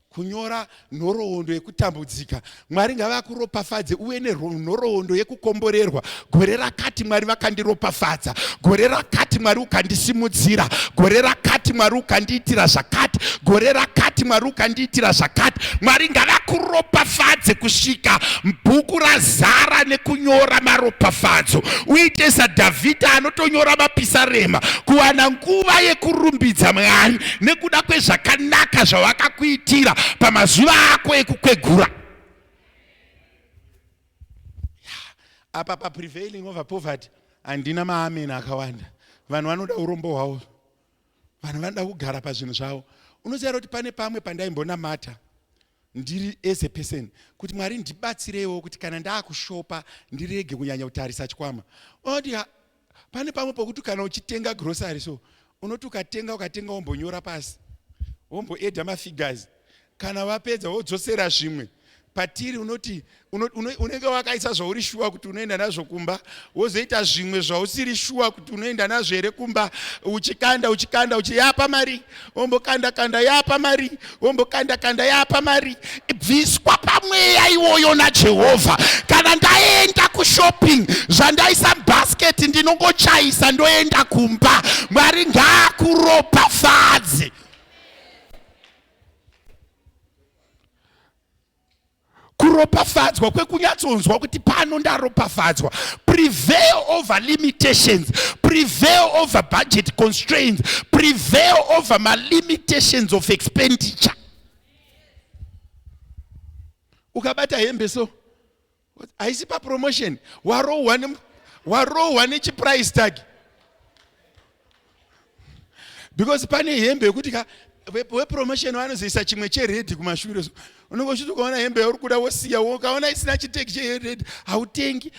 kunyora nhoroondo yekutambudzika. Mwari ngavakuropafadze uve nenhoroondo yekukomborerwa. Gore rakati Mwari vakandiropafadza, gore rakati Mwari ukandisimudzira, gore rakati Mwari ukandiitira zvakati, gore rakati Mwari ukandiitira zvakati. Mwari ngavakuropafadze kusvika bhuku razara nekunyora maropafadzo. Uite saDhavhidha anotonyora mapisarema, kuwana nguva yekurumbidza Mwari nekuda kwezvakanaka zvavakakuitira pamazuva ako ekukwegura. Apa paprevailing over poverty handina maamen akawanda. Vanhu vanoda urombo hwavo, vanhu vanoda kugara pazvinhu zvavo. Unoziva kuti pane pamwe pandaimbonamata ndiri as a person kuti Mwari ndibatsireiwo kuti kana ndaakushopa ndirege kunyanya kutarisa chikwama. Unoti pane pamwe pokuti kana uchitenga grocery so unoti ukatenga ukatenga wombonyora pasi, womboedha mafigures, kana vapedza wodzosera zvimwe patiri. Unoti unenge wakaisa zvauri shuwa kuti unoenda nazvo kumba, wozoita zvimwe zvausiri shuwa kuti unoenda nazvo here kumba, uchikanda uchikanda uchiyapa mari, wombokanda kanda yapa mari, wombokanda kanda yapa mari. Bviswa pamweya iwoyo naJehovha. Kana ndaenda kushopping, zvandaisa basket ndinongochaisa ndoenda kumba. Mwari ngaakuropafadze. Kuropafadzwa kwekunyatsonzwa kuti pano ndaropafadzwa. Prevail over limitations, prevail over budget constraints, prevail over malimitations of expenditure. Ukabata hembe so haisi papromotion, warohwa nechiprice tag, because pane hembe yekuti ka Wepromotion vanozoisa chimwe chered kumashure so unenge uchiti ukaona hembe yauri kuda wosiya, ukaona isina chiteki chered hautengi.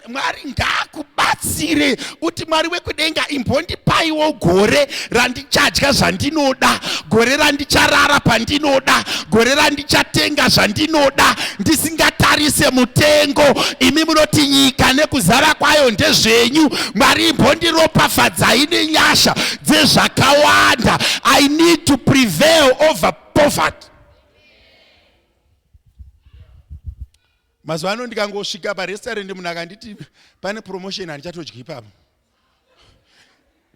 Mwari ngaakubatsire uti, Mwari wekudenga, imbondipaiwo gore randichadya zvandinoda, gore randicharara pandinoda, gore randichatenga zvandinoda ndisingatarise mutengo. Imi munoti nyika nekuzara kwayo ndezvenyu. Mwari, imbondiropafadzai nenyasha dzezvakawanda. I need to prevail over poverty. Mazuva ano ndikangosvika parestaurant, munhu akanditi pane promotion, handichatodyi ipapo,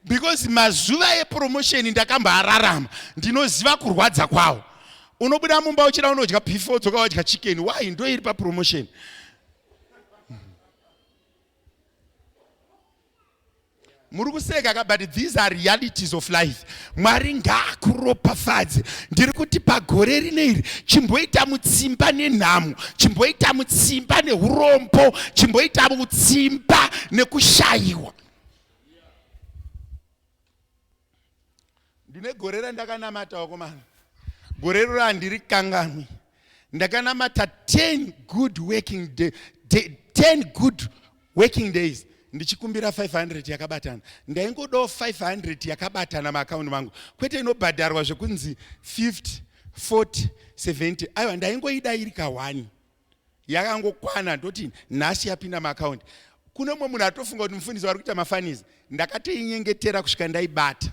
because mazuva epromotion ndakambaararama, ndinoziva kurwadza kwawo. Unobuda mumba uchida unodya beef, wodzoka wadya chicken. Why? Ndo iri papromotion. Muri kuseka ka, but these are realities of life. Mwari ngaakuropafadze. Ndiri kuti pagore rino iri chimboita mutsimba nenhamo, chimboita mutsimba neurombo, chimboita mutsimba nekushayiwa. Ndine gore randakanamata, wakomana, gore riro handiri kanganwi. Ndakanamata 10 good working day, 10 good working days ndichikumbira 500 yakabatana. Ndaingodawo 500 yakabatana maakaunti mangu, kwete inobhadharwa zvekunzi 50, 40, 70. Aiwa, ndaingoida iri ka1 yakangokwana, ndoti nhasi yapinda maakaunti. Kune mumwe munhu atofunga kuti mufundisi vari kuita mafunnies. Ndakatoinyengetera kusvika ndaibata,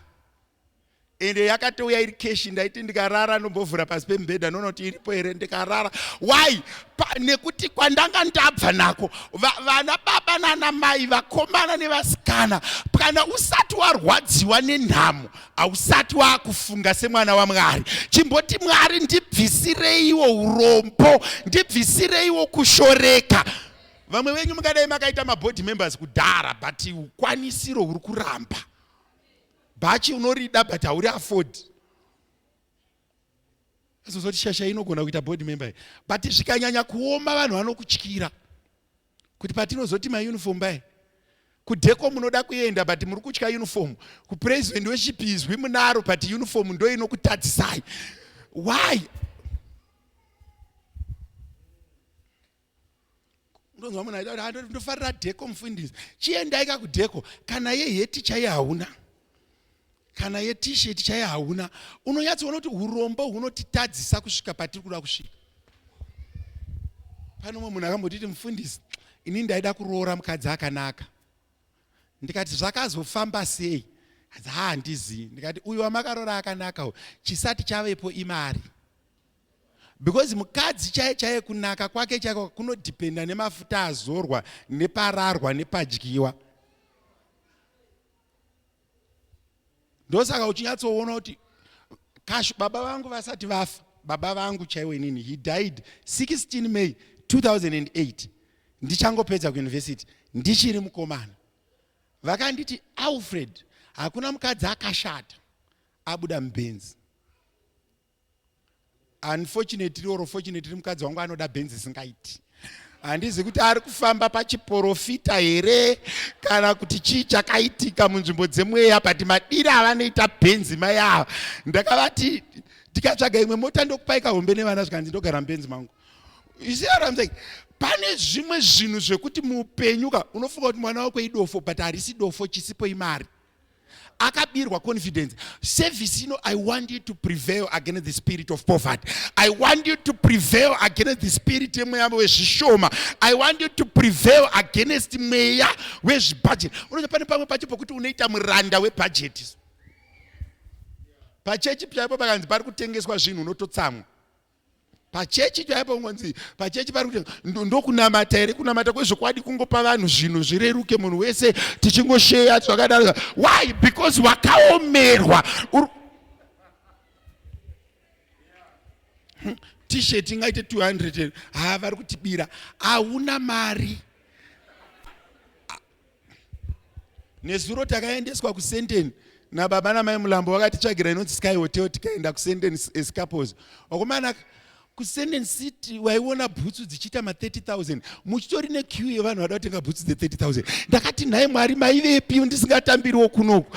ende yakatouya iri cash. Ndaiti ndikarara ndombovhura pasi pemubhedha, ndoona kuti iripo here. Ndikarara. Why? Nekuti kwandanga ndabva nako, vana baba nana mai, vakomana nevasikana, kana usati warwadziwa nenhamo hausati waakufunga semwana waMwari. Chimboti, Mwari, ndibvisireiwo urombo, ndibvisireiwo kushoreka. Vamwe venyu mungadai makaita maboard members kudhara, but ukwanisiro huri kuramba. Bhachi unorida but hauri afford. Azozoti shasha inogona kuita board member, but zvikanyanya kuoma vanhu vanokutyira kuti patinozoti mauniform bai kudheko munoda kuenda, but muri kutya uniform. Kupraise and worship izwi munaro, but uniform ndo inokutadzisai. Why? Ndonzwa munhu aida kuti ndofarira dheko, mufundisi, chiendai kakudheko. Kana yeheti chaiye hauna, kana yetisheti chaiye hauna. Unonyatsoona kuti urombo hunotitadzisa kusvika patiri kuda kusvika. Pane umwe munhu akambotiti, mufundisi, ini ndaida kuroora mukadzi akanaka. Ndikati, zvakazofamba sei? Adzi, ha, handizii. Ndikati, uyu wamakaroora akanaka uyu, chisati chavepo imari, because mukadzi chaiye chaiye kunaka kwake chaiko kunodhipenda nemafuta azorwa, nepararwa, nepadyiwa. Ndosaka uchinyatsoona kuti kashu baba vangu vasati vafa, baba vangu chaiwo inini, he died 16 May 2008, ndichangopedza kuuniversity, ndichiri mukomana. Vakanditi, Alfred, hakuna mukadzi akashata abuda mubenzi. Unfortunately or fortunately, mukadzi wangu anoda bhenzi singaiti. Handizi kuti ari kufamba pachiprofita here kana kuti chii chakaitika munzvimbo dzemweya, but madiri avanoita bhenzi mai ava, ndakavati tikatsvaga imwe mota ndokupai kahombe nevana. Zvikanzi, ndogara mubenzi mangu. You see what I'm saying? Pane zvimwe zvinhu zvekuti muupenyu ka unofunga kuti mwana wako idofo, but harisi dofo, chisipo imari. Akabirwa confidence. Service ino, I want you to prevail against the spirit of poverty. I want you to prevail against the spirit yemweya wezvishoma. I want you to prevail against mweya wezvibudget. Unoza pane pamwe pacho pokuti unoita muranda webudget pachechi chaipo. Pakanzi pari kutengeswa zvinhu, unototsamwa. Pachechi chaipo ngonzi pachechi pari kuti ndokunamata here? Kunamata kwezvokwadi kungopa vanhu zvinhu zvireruke, munhu wese tichingosheya zvakadaro. Why? Because wakaomerwa. T-shirt ingaite 200? Ha, vari kutibira, hauna mari. Nezuro takaendeswa kuSenden nababa namai Mulambo, vakatitsvagira inonzi Sky Hotel, tikaenda kuSenden as couples. Wakomana, kuSenden City waiona bhutsu dzichiita ma30 000, muchitori nequeue yevanhu vada kutenga bhutsu dze30 000. Ndakati, nhai Mwari, maivepi ndisingatambiriwo kunoku?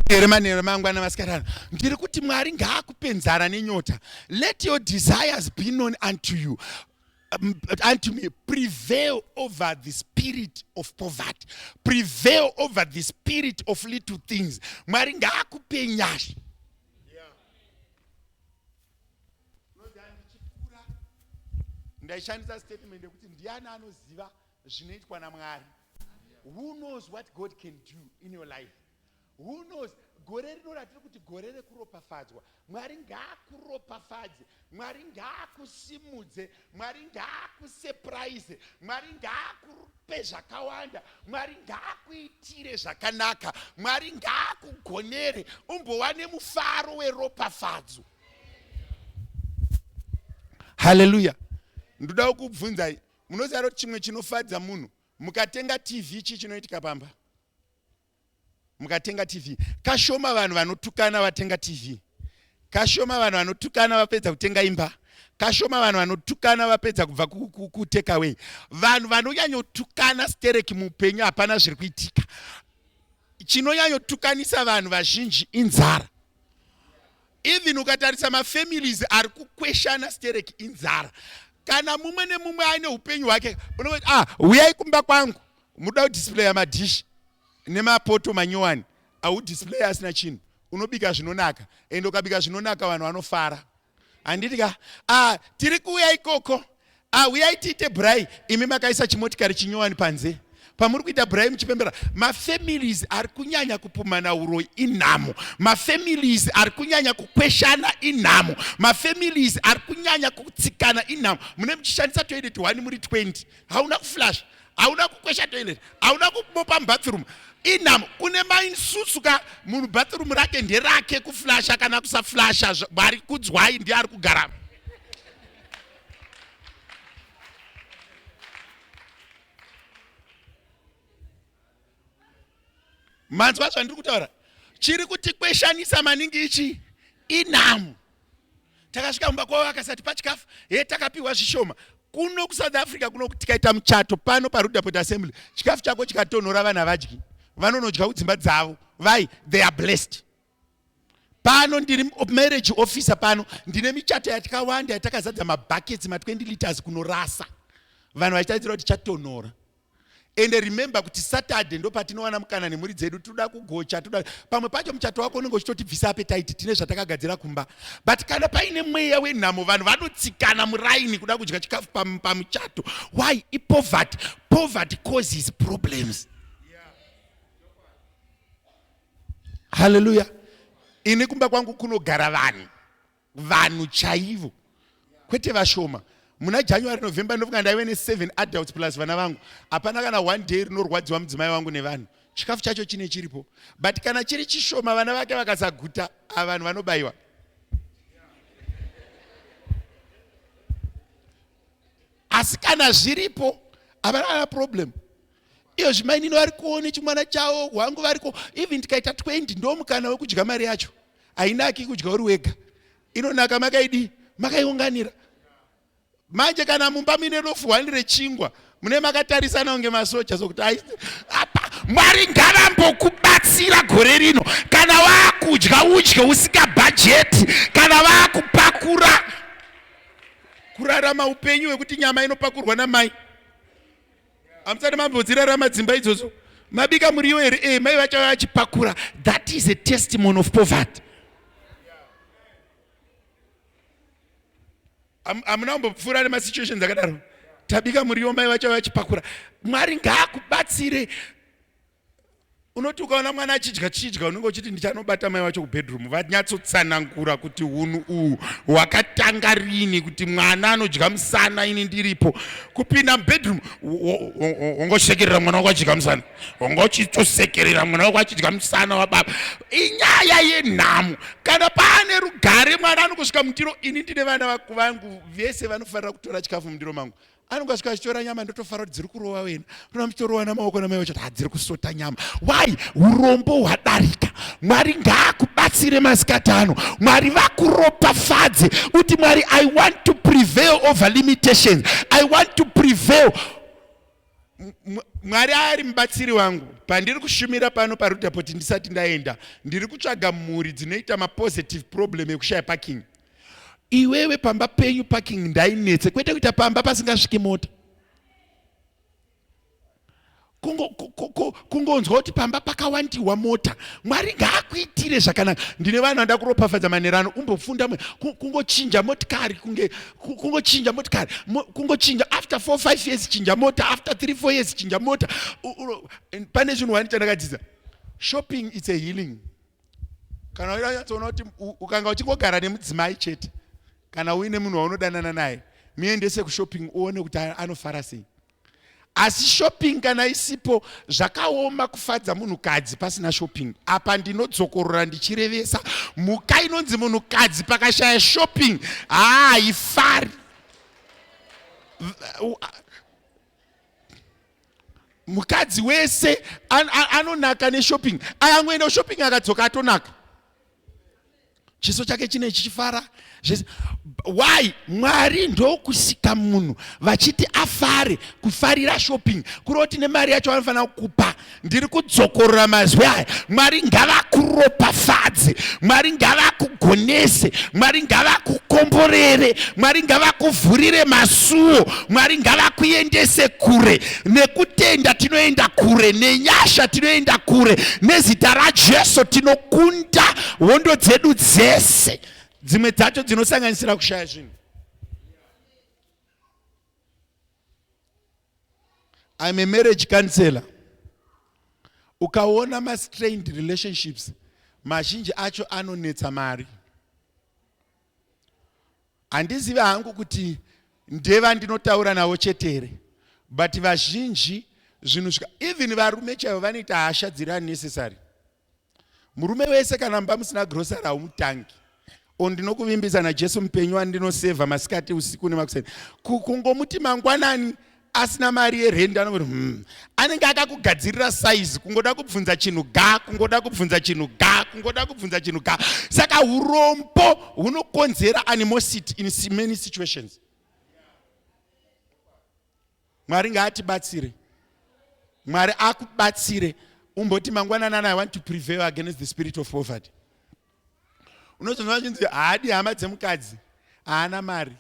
Here manheru mangwana masikatano ndiri kuti Mwari ngaakupe nzara nenyota. Let your desires be known unto you unto me. Prevail over the spirit of poverty, prevail over the spirit of little things. Mwari ngaakupe nyasha. Ndaishandisa statement yekuti ndiani anoziva zvinoitwa naMwari. Who knows what God can do in your life? Who knows? Gore rino ratiri kuti gore rekuropafadzwa, Mwari ngaakuropafadze, Mwari ngaakusimudze, Mwari ngaakusepuraize, Mwari ngaakupe zvakawanda, Mwari ngaakuitire zvakanaka, Mwari ngaakugonere umbova nemufaro weropafadzo. Haleluya! Ndoda kukubvunzai, munoziva kuti chimwe chinofadza munhu, mukatenga TV chii chinoitika pamba? Mukatenga TV, kashoma vanhu vanotukana vatenga TV, kashoma vanhu vanotukana vapedza kutenga imba, kashoma vanhu vanotukana vapedza kubva kutekaway. Vanhu vanonyanyotukana stereki muupenyu, hapana zviri kuitika. Chinonyanyotukanisa vanhu vazhinji inzara. Even ukatarisa mafamilies ari kukweshana stereki inzara. Kana mumwe nemumwe aine upenyu hwake, unoti ah, huyai kumba kwangu, muda kudisplaya madhishi nemapoto manyowani, audisplay asina chinhu, unobika zvinonaka, ende ukabika zvinonaka vanhu vanofara. Handiti ka? Ah, tiri kuuya ikoko. Ah, uyai tiite bhurai, imi makaisa chimotikari chinyowani panze. Pamuri kuita bhurai muchipembera, mafamilies ari kunyanya kupumana uroyi inhamo, mafamilies ari kunyanya kukweshana inhamo, mafamilies ari kunyanya kutsikana inhamo. Mune muchishandisa toilet 1 muri 20, hauna kuflash, hauna kukwesha toilet, hauna kumopa mubathroom, inhamo. Kune mainsusu ka, munhu bathroom rake nderake, kuflasha kana kusaflasha, Mwari kudzwai, ndiye ari kugaramo. Manzwa zvandiri kutaura? Chiri kutikweshanisa maningi ichi inhamo. Takasvika mumba kwavo akasati pachikafu, he takapiwa zvishoma. Kuno kuSouth Africa kuno tikaita muchato pano paRudaport Assembly, chikafu chako chikatonhora vanhu havadyi, vanonodya kudzimba dzavo. Vai, they are blessed. Pano ndiri marriage officer pano, ndine michato yatakawanda yatakazadza mabuckets ma 20 liters kunorasa, vanhu vachitaidzira kuti chatonhora. Ende remember kuti Saturday ndo patinowana mukana nemhuri dzedu, toda kugocha, toda pamwe pacho muchato wako unenge uchitotibvisa appetite, tine zvatakagadzira kumba. But kana paine mweya wenhamo, vanhu vanotsikana muraini kuda kudya chikafu pamuchato. Why? Ipoverty. Poverty causes problems. Haleluya. Ini kumba kwangu kunogara vanhu, vanhu chaivo, kwete vashoma. Muna January, November ndofunga ndaive ne7 adults plus vana vangu. Hapana kana one day rinorwadziwa mudzimai wangu nevanhu. Chikafu chacho chine chiripo, but kana chiri chishoma, vana vake vakasaguta, vanhu vanobayiwa. Asi kana zviripo, havana kana problem. Iyo zvimainini vari kuone chimwana chavo, hwangu variko. Even tikaita 20 ndo mukana wekudya mari yacho. Hainaki kudya uri wega, inonaka makaidi makaiunganira. Manje kana mumba mine lofu 1 rechingwa, mune makatarisana kunge masoja, sokuti apa Mwari ngavambokubatsira gore rino. Kana waakudya udye usikabhajeti, kana vaakupakura, kurarama upenyu hwekuti nyama inopakurwa namai. Hamusati mambodzirarama dzimba idzodzo. Mabika muriwo here? Eh, mai vachava vachipakura. That is a testimony of poverty. Hamuna kumbopfuura nemasituations akadaro. Tabika muriwo, mai vachava vachipakura. Mwari ngaakubatsire. Unoti ukaona mwana achidya chidya, unenge uchiti ndichanobata mai vacho kubedroom, vanyatsotsanangura kuti hunhu uhu hwakatanga rini, kuti mwana anodya musana ini ndiripo. Kupinda mubedroom wongoshekerera mwana wako achidya musana, wongochitosekerera mwana wako achidya musana wababa. Inyaya yenhamo. Kana paane rugare, mwana anongosvika mundiro. Ini ndine vana vangu vese vanofanira kutora chikafu mundiro mangu. Anongasvika achitora nyama, ndotofara kuti dziri kurova wena. Tona muchitorova namaoko namai vachati hadziri kusota nyama. Why? Urombo hwadarika. Mwari ngaakubatsire masikati ano. Mwari vakuropafadze. Uti Mwari, I want to prevail over limitations. I want to prevail. Mwari ari mubatsiri wangu pandiri kushumira pano paRudapoti ndisati ndaenda ndiri kutsvaga mhuri dzinoita mapositive problem ekushaya parking. Iwewe pamba penyu parking ndainetse kwete kuita pamba pasingasviki mota. Kungonzwa kuti pamba pakawandiwa mota. Mwari ngaakuitire zvakanaka. Ndine vanhu vanoda kuropafadza manerano umbofunda kungochinja motikari kunge kungochinja motikari kungochinja after 4 5 years chinja mota after 3 4 years chinja mota. Pane zvinhu wani chandakadzidza, shopping it's a healing. Kana unyatsoona kuti ukanga uchingogara nemudzimai chete, kana uine munhu waunodanana naye, muendese kushopping uone kuti anofara sei. Asi shopping kana isipo zvakaoma kufadza munhukadzi pasina shopping. Apa ndinodzokorora ndichirevesa, mhuka inonzi munhukadzi pakashaya shopping haifari. Mukadzi wese anonaka neshopping, akangoenda kushopping akadzoka atonaka, chiso chake chine chichifara zvese. Why? Mwari ndokusika munhu vachiti afare, kufarira shopping kuroti nemari yacho vanofanira kukupa. Ndiri kudzokorora mazwi aya, Mwari ngavakuropafadze, Mwari ngavakugonese, Mwari ngavakukomborere, Mwari ngavakuvhurire masuo, Mwari ngavakuendese kure. Nekutenda tinoenda kure, nenyasha tinoenda kure, nezita raJesu tinokunda hondo dzedu dzese, dzimwe dzacho dzinosanganisira kushaya zvinhu. I'm a marriage counselor. Ukaona ma-strained relationships mazhinji acho anonetsa mari. Handizivi hangu kuti ndeva ndinotaura navo chete here, but vazhinji zvinhu zvika even varume chaivo vanoita hasha dziri unnecessary. Murume wese kana mumba musina grocery haumutangi. O, ndinokuvimbisa naJesu mupenyu wandinosevha masikati usiku nemakuseni, kungomuti mangwanani asina mari yerendi anongoti Anenge akakugadzirira size, kungoda kubvunza chinhu ga, kungoda kubvunza chinhu ga, kungoda kubvunza chinhu ga. Saka urombo hunokonzera animosity in many situations. Mwari ngaatibatsire, Mwari akubatsire. Umboti mangwananana, I want to prevail against the spirit of poverty. Unozonzwa vachinzi haadi hama dzemukadzi, haana mari.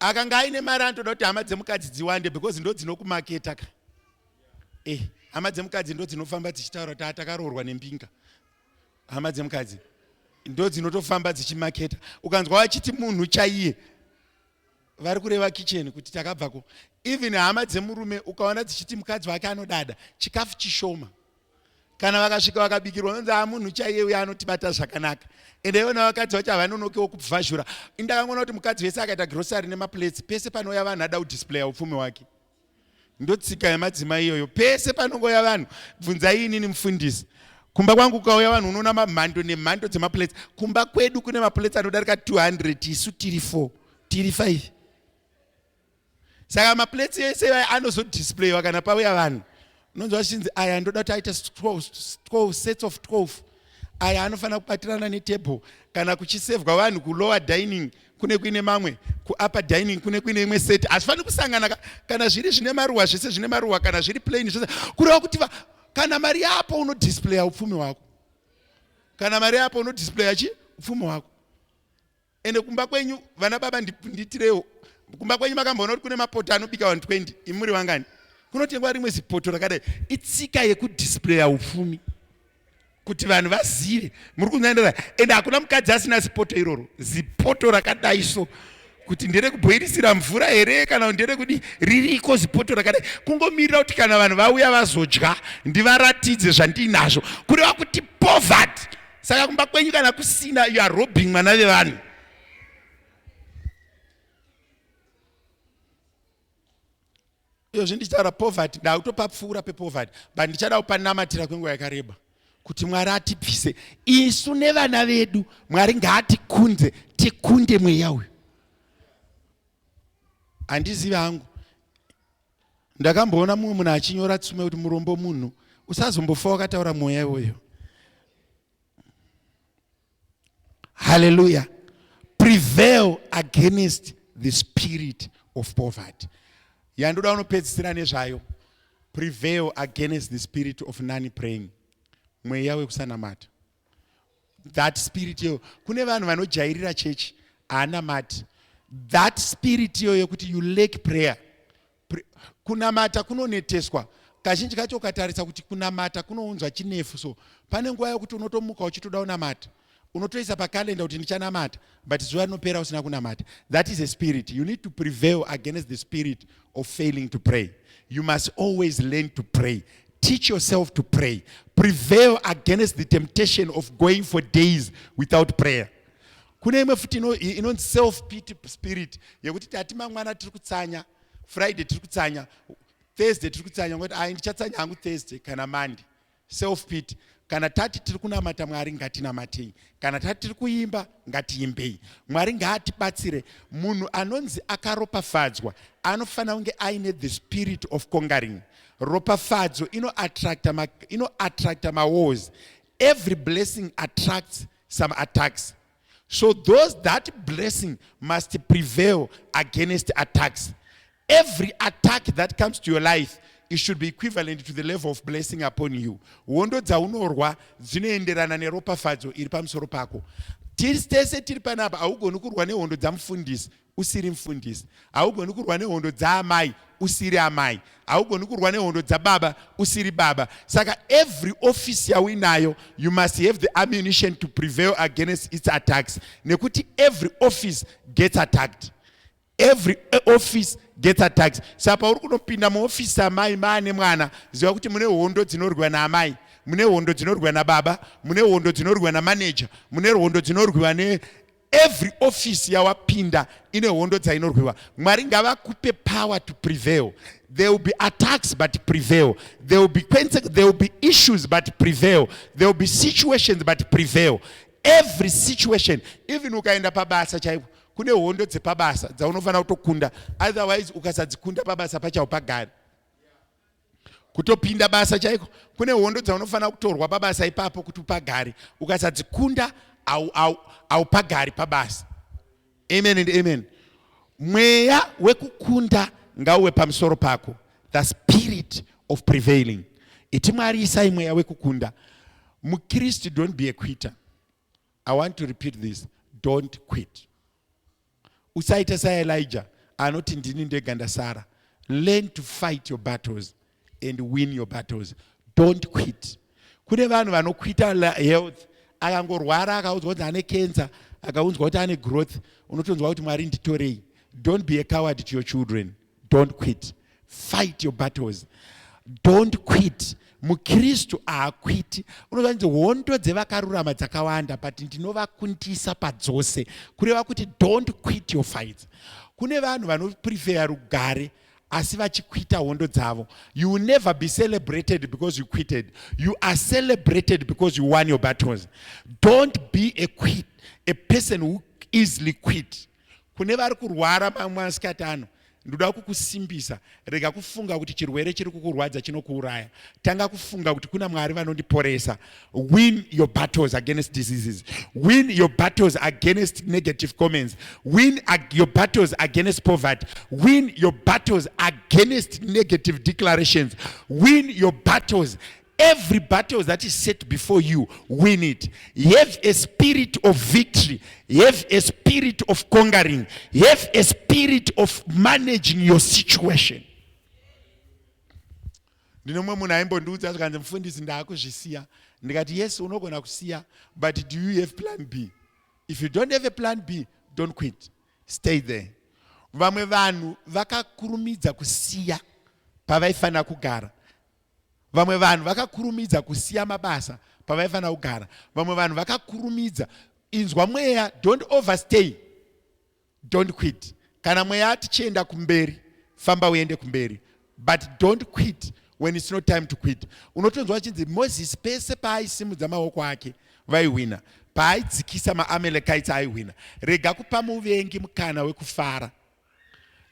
Akanga aine mari anotoda kuti hama dzemukadzi dziwande because ndo dzinokumaketa ka. Hama dzemukadzi ndo dzinofamba dzichitaura kuti takaroorwa nembinga. Hama dzemukadzi ndo dzinotofamba dzichimaketa. Ukanzwa vachiti munhu chaiye, vari kureva kitchen kuti takabvako. Even hama dzemurume ukaona dzichiti mukadzi wake anodada, chikafu chishoma. Kana vakasvika vakabikirwa unonzi munhu chaiye uyo anotibata zvakanaka. Ende iona vakadzi vacho havanonokewo kubvazhura. Indakangoona kuti mukadzi wese akaita grocery nemaplates, pese panouya vanhu ada kudisplaya upfumi hwake. Ndotsika yemadzimai iyoyo. Pese panongouya vanhu, bvunzai inini mufundisi. Kumba kwangu kukauya vanhu unoona mamhando nemhando dzemaplates. Kumba kwedu kune maplates anodarika 200, isu tiri 4, tiri 5. Saka maplates ese aya anozodisplayiwa kana pauya vanhu. Unonzwa vachinzi aya ndoda kuti aite 12 sets of 12. Aya anofanira kubatirana netable. Kana kuchisevhwa vanhu kulower dining kune kuine mamwe, kuupper dining kune kuine imwe set. Hazvifaniri kusangana kana zviri zvine maruwa zvese zvine maruwa, kana zviri plain zvese. Kureva kuti kana mari yapo unodisplaya upfumi hwako. Kana mari yapo unodisplaya chi upfumi hwako. Ende kumba kwenyu vana baba nditirewo, kumba kwenyu makamboona kuti kune mapoto anobika 120, imuri vangani? Kunotengwa rimwe zipoto rakadai. Itsika yekudisplaya upfumi kuti vanhu vazive muri kunyaendera. Ende hakuna mukadzi asina zipoto iroro, zipoto rakadai so, kuti nderekubhoirisira mvura here kana nderekudi, ririko zipoto rakadai, kungomirira kuti kana vanhu vauya vazodya ndivaratidze zvandinazvo. Kureva kuti poverty. Saka kumba kwenyu kana kusina, you are robbing mwana vevanhu. Izvozvi ndichitaura poverty, ndakutopapfuura pepoverty, but ndichada kupanamatira kwenguva yakareba kuti Mwari atibvise isu nevana vedu. Mwari ngaatikunze, tikunde mweya uyu. Handizivi hangu, ndakamboona mumwe munhu achinyora tsume kuti murombo munhu usazombofa wakataura mweya iwoyo. Hallelujah. Prevail against the spirit of poverty. Yandoda unopedzisira nezvayo, prevail against the spirit of non praying, mweya wekusanamata, that spirit iyoyo. Kune vanhu vanojairira chechi, haanamati. That spirit iyoyo yekuti you lack prayer. Kunamata kunoneteswa kazhinji kacho. Ukatarisa kuti kunamata kunounzwa chinefu, so pane nguva yekuti unotomuka uchitoda kunamata, unotoisa pakalenda kuti ndichanamata, but zuva rinopera usina kunamata. That is a spirit. You need to prevail against the spirit of failing to pray. You must always learn to pray. Teach yourself to pray. Prevail against the temptation of going for days without prayer. Kune imwe futi inonzi self pity spirit, yekuti tati mangwana tiri kutsanya, Friday tiri kutsanya, Thursday tiri kutsanya, ngoti ai, ndichatsanya hangu Thursday kana Monday. Self pity. Kana tati tiri kunamata Mwari, ngatinamatei. Kana tati tiri kuimba, ngatiimbei. Mwari ngaatibatsire. Munhu anonzi akaropafadzwa anofanira kunge aine the spirit of conquering. Ropafadzo inoattracta mawars. Every blessing attracts some attacks, so those that blessing must prevail against attacks. Every attack that comes to your life, it should be equivalent to the level of blessing upon you. Hondo dzaunorwa dzinoenderana neropafadzo iri pamusoro pako. Tese tiri panapa, haugoni kurwa nehondo dzamufundisi usiri mufundisi. Haugoni kurwa nehondo dzaamai usiri amai. Haugoni kurwa nehondo dzababa usiri baba. Saka every office yauinayo, you must have the ammunition to prevail against its attacks, nekuti every office gets attacked. Every office gets attacked. Saka pauri kunopinda muofisi amai maane mwana, ziva kuti mune hondo dzinorwiwa naamai, mune hondo dzinorwiwa nababa, mune hondo dzinorwiwa namaneja, mune hondo dzinorwiwa ne every office yawapinda ine hondo dzainorwiwa. Mwari ngavakupe power to prevail. There will be attacks, but prevail. There will be issues, but prevail. There will be situations, but prevail every situation. Even ukaenda pabasa chaipo, kune hondo dzepabasa dzaunofanira kutokunda. Otherwise ukasadzikunda, pabasa pachaupagari. Kutopinda basa chaiko, kune hondo dzaunofanira kutorwa pabasa ipapo kuti upagari. Ukasadzikunda, haupagari pabasa. Amen and amen. Mweya wekukunda ngauwe pamusoro pako, the spirit of prevailing. Iti, "Mwari, isai mweya wekukunda." Mukristu, don't be a quitter. I want to repeat this: don't quit. Usaita saElijah anoti, "Ndini ndega ndasara." Learn to fight your battles and win your battles. Don't quit. Kune vanhu vanoquita health. Akangorwara, akaudzwa kuti ane cancer, akaunzwa kuti ane growth, unotonzwa kuti, "Mwari, nditorei." Don't be a coward to your children. Don't quit. Fight your battles. Don't quit. Mukristu haaquiti. Unozvanzi hondo dzevakarurama dzakawanda, but ndinovakundisa padzose. Kureva kuti don't quit your fights. Kune vanhu vanoprefera rugare asi vachiquita hondo dzavo. You will never be celebrated because you quitted. You are celebrated because you won your battles. Don't be a person who easily quit. Kune vari kurwara mamwe masikati ano, ndoda kukusimbisa. Rega kufunga kuti chirwere chiri kukurwadza chinokuuraya. Tanga kufunga kuti kuna Mwari vanondiporesa. Win your battles against diseases. Win your battles against negative comments. Win your battles against poverty. Win your battles against negative declarations. Win your battles. Every battle that is set before you, win it. Have a spirit of victory. Have a spirit of conquering. Have a spirit of managing your situation. Ndine mumwe munhu aimbondiudza, zvikanzi, "Mufundisi, ndaakuzvisiya." Ndikati, "Yes, unogona kusiya, but do you have plan B? If you don't have a plan B, don't quit. Stay there." Vamwe vanhu vakakurumidza kusiya pavaifanira kugara. Vamwe vanhu vakakurumidza kusiya mabasa pavaifanira kugara. Vamwe vanhu vakakurumidza. Inzwa mweya. Don't overstay. Don't quit. Kana mweya tichienda kumberi, famba uende kumberi, but don't quit when it's not time to quit. Unotonzwa chinzi Moses pese paaisimudza maoko ake vaihwina, paaidzikisa maAmalekites aihwina. Rega kupa muvengi mukana wekufara.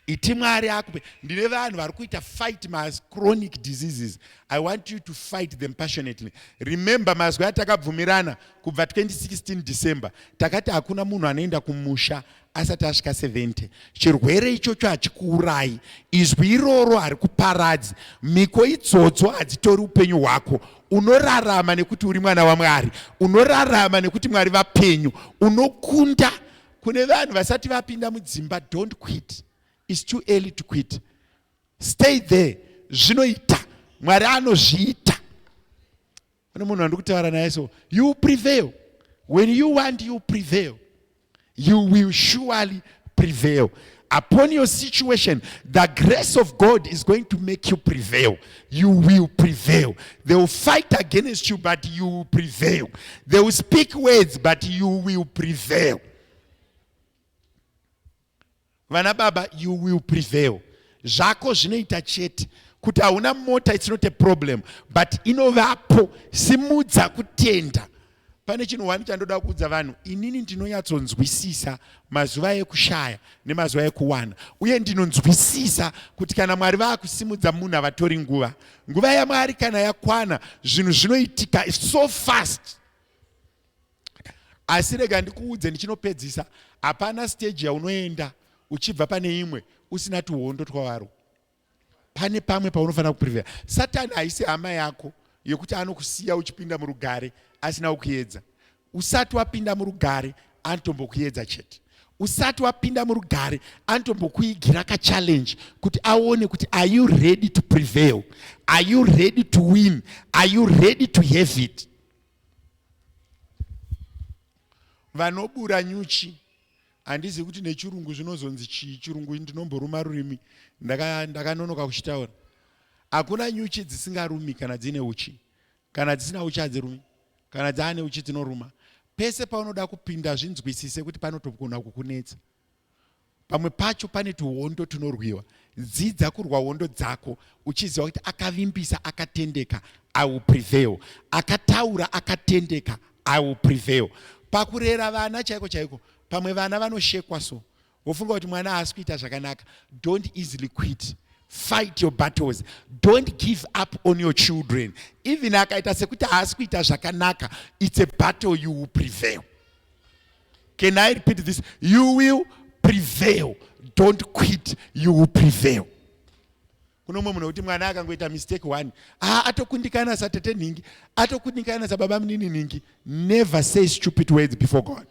Iti Mwari akupe. Ndine vanhu vari kuita fight machronic diseases. I want you to fight them passionately. Remember mazwi atakabvumirana kubva 2016 December. Takati hakuna munhu anoenda kumusha asati asvika 70. Chirwere ichocho hachikuurayi. Izwi iroro harikuparadzi. Mhiko idzodzo hadzitori upenyu hwako. Unorarama nekuti uri mwana waMwari. Unorarama nekuti Mwari vapenyu. Unokunda. Kune vanhu vasati vapinda mudzimba, don't quit. It's too early to quit. Stay there. Zvinoita. Mwari anozviita. Kune munhu wandiri kutaura naye so, you prevail. When you want, you prevail. You will surely prevail. Upon your situation, the grace of God is going to make you prevail. You will prevail. They will fight against you, but you will prevail. They will speak words, but you will prevail. Vana baba, you will prevail. Zvako zvinoita chete. Kuti hauna mota, it's not a problem, but inovapo. Simudza kutenda. Pane chinhu wani chandoda kuudza vanhu, inini ndinonyatsonzwisisa mazuva ekushaya nemazuva ekuwana, uye ndinonzwisisa kuti kana Mwari vaakusimudza munhu havatori nguva. Nguva yaMwari kana yakwana, zvinhu zvinoitika so fast. Asi rega ndikuudze ndichinopedzisa, hapana stage yaunoenda uchibva pane imwe usina tuhondo twawaro. Pane pamwe paunofanira kuprevail. Satani haisi hama yako yekuti anokusiya uchipinda murugare asina kukuedza. Usati wapinda murugare anotombokuedza chete. Usati wapinda murugare anotombokuigira kachallenge kuti aone kuti are you ready to prevail? Are you ready to win? Are you ready to have it? Vanobura nyuchi, handizivi kuti nechirungu zvinozonzi chii. Chirungu ndinomboruma rurimi, ndakanonoka kuchitaura. Hakuna nyuchi dzisingarumi kana dzine uchi. Kana dzisina uchi hadzirumi, kana dzaane uchi dzinoruma. Pese paunoda kupinda zvinzwisise kuti panotogona kukunetsa. Pamwe pacho pane tuhondo tunorwiwa. Dzidza kurwa hondo dzako uchiziva kuti akavimbisa akatendeka, I will prevail. Akataura akatendeka, I will prevail. Pakurera vana chaiko chaiko, pamwe vana vanoshekwa so wofunga kuti mwana haasi kuita zvakanaka. Don't easily quit. Fight your battles. Don't give up on your children. Even akaita sekuti haasi kuita zvakanaka, it's a battle you will prevail. Can I repeat this? You will prevail. Don't quit. You will prevail. Kuno mumwe munhu wekuti mwana akangoita mistake one, atokundikana satete nhingi, atokundikana sababa munini nhingi. Never say stupid words before God.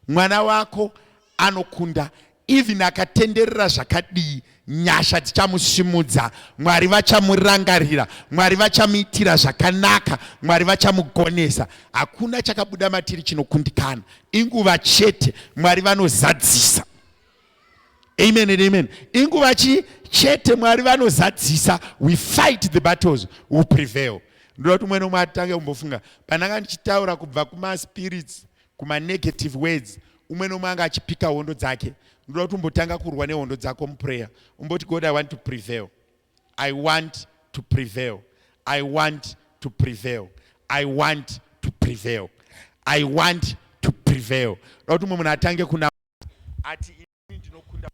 Mwana wako anokunda, even akatenderera zvakadii, nyasha dzichamusimudza, Mwari vachamurangarira, Mwari vachamuitira zvakanaka, Mwari vachamugonesa. Hakuna chakabuda matiri chinokundikana, inguva chete Mwari vanozadzisa. Amen and amen. Inguva chi chete Mwari vanozadzisa. We fight the battles, we prevail. Ndoda kuti umwe nomwe atange kumbofunga pandanga ndichitaura kubva kuma spirits, kuma negative words, umwe nomwe anga achipika hondo dzake. Ndoda kuti umbotanga kurwa nehondo dzako muprayer. Umboti, God, I want to prevail. I want to prevail. I want to prevail. I want to prevail. I want to prevail. Ndoda kuti umwe munhu atange kuna ati ini ndinokunda.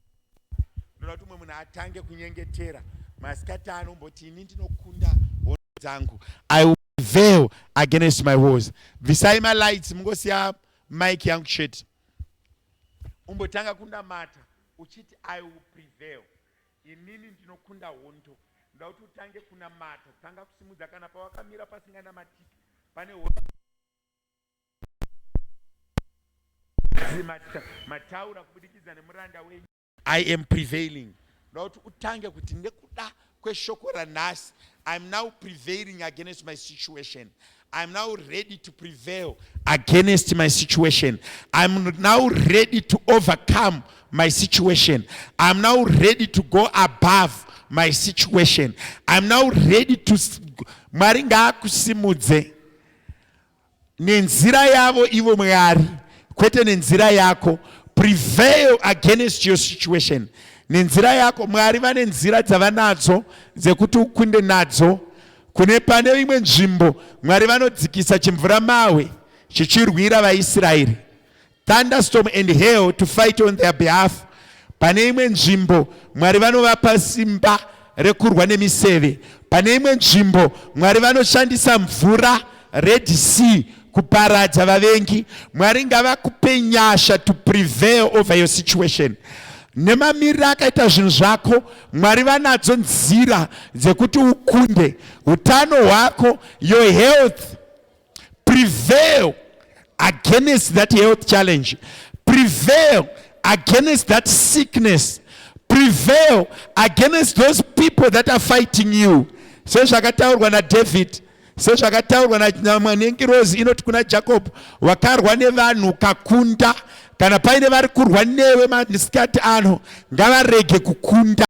Ndoda kuti umwe munhu atange kunyengetera masikati anomboti ini ndinokunda hondo dzangu. I will prevail against my wars. Bvisai malights, mungosiya mic yangu chete. Umbotanga kunamata uchiti I will prevail. Inini ndinokunda hondo. Ndoda kuti utange kunamata, tanga kusimudza kana pawakamira pasinganamatiki pane hondo. Mataura kubudikidza nemuranda wenyu. I am prevailing. Ndoda kuti utange kuti nekuda kweshoko ranhasi, I am now prevailing against my situation. I am now ready to prevail against my situation. I am now ready to overcome my situation. I am now ready to go above my situation. I am now ready to. Mwari ngaakusimudze nenzira yavo ivo Mwari, kwete nenzira yako. Prevail against your situation nenzira yako. Mwari vane nzira dzavanadzo dzekuti ukunde nadzo. Kune pane imwe nzvimbo Mwari vanodzikisa chimvuramahwe chichirwira vaIsraeri, thunderstorm and hail to fight on their behalf. Pane imwe nzvimbo Mwari vanovapa simba rekurwa nemiseve. Pane imwe nzvimbo Mwari vanoshandisa mvura, Red Sea, kuparadza vavengi. Mwari ngavakupe nyasha to prevail over your situation. Nemamiriro akaita zvinhu zvako, Mwari vanadzo nzira dzekuti ukunde utano hwako, your health. Prevail against that health challenge. Prevail against that sickness. Prevail against those people that are fighting you. Sezvakataurwa naDavid, sezvakataurwa nengirozi inoti kuna Jacob, wakarwa nevanhu ukakunda. Kana paine vari kurwa newe masikati ano, ngavarege kukunda.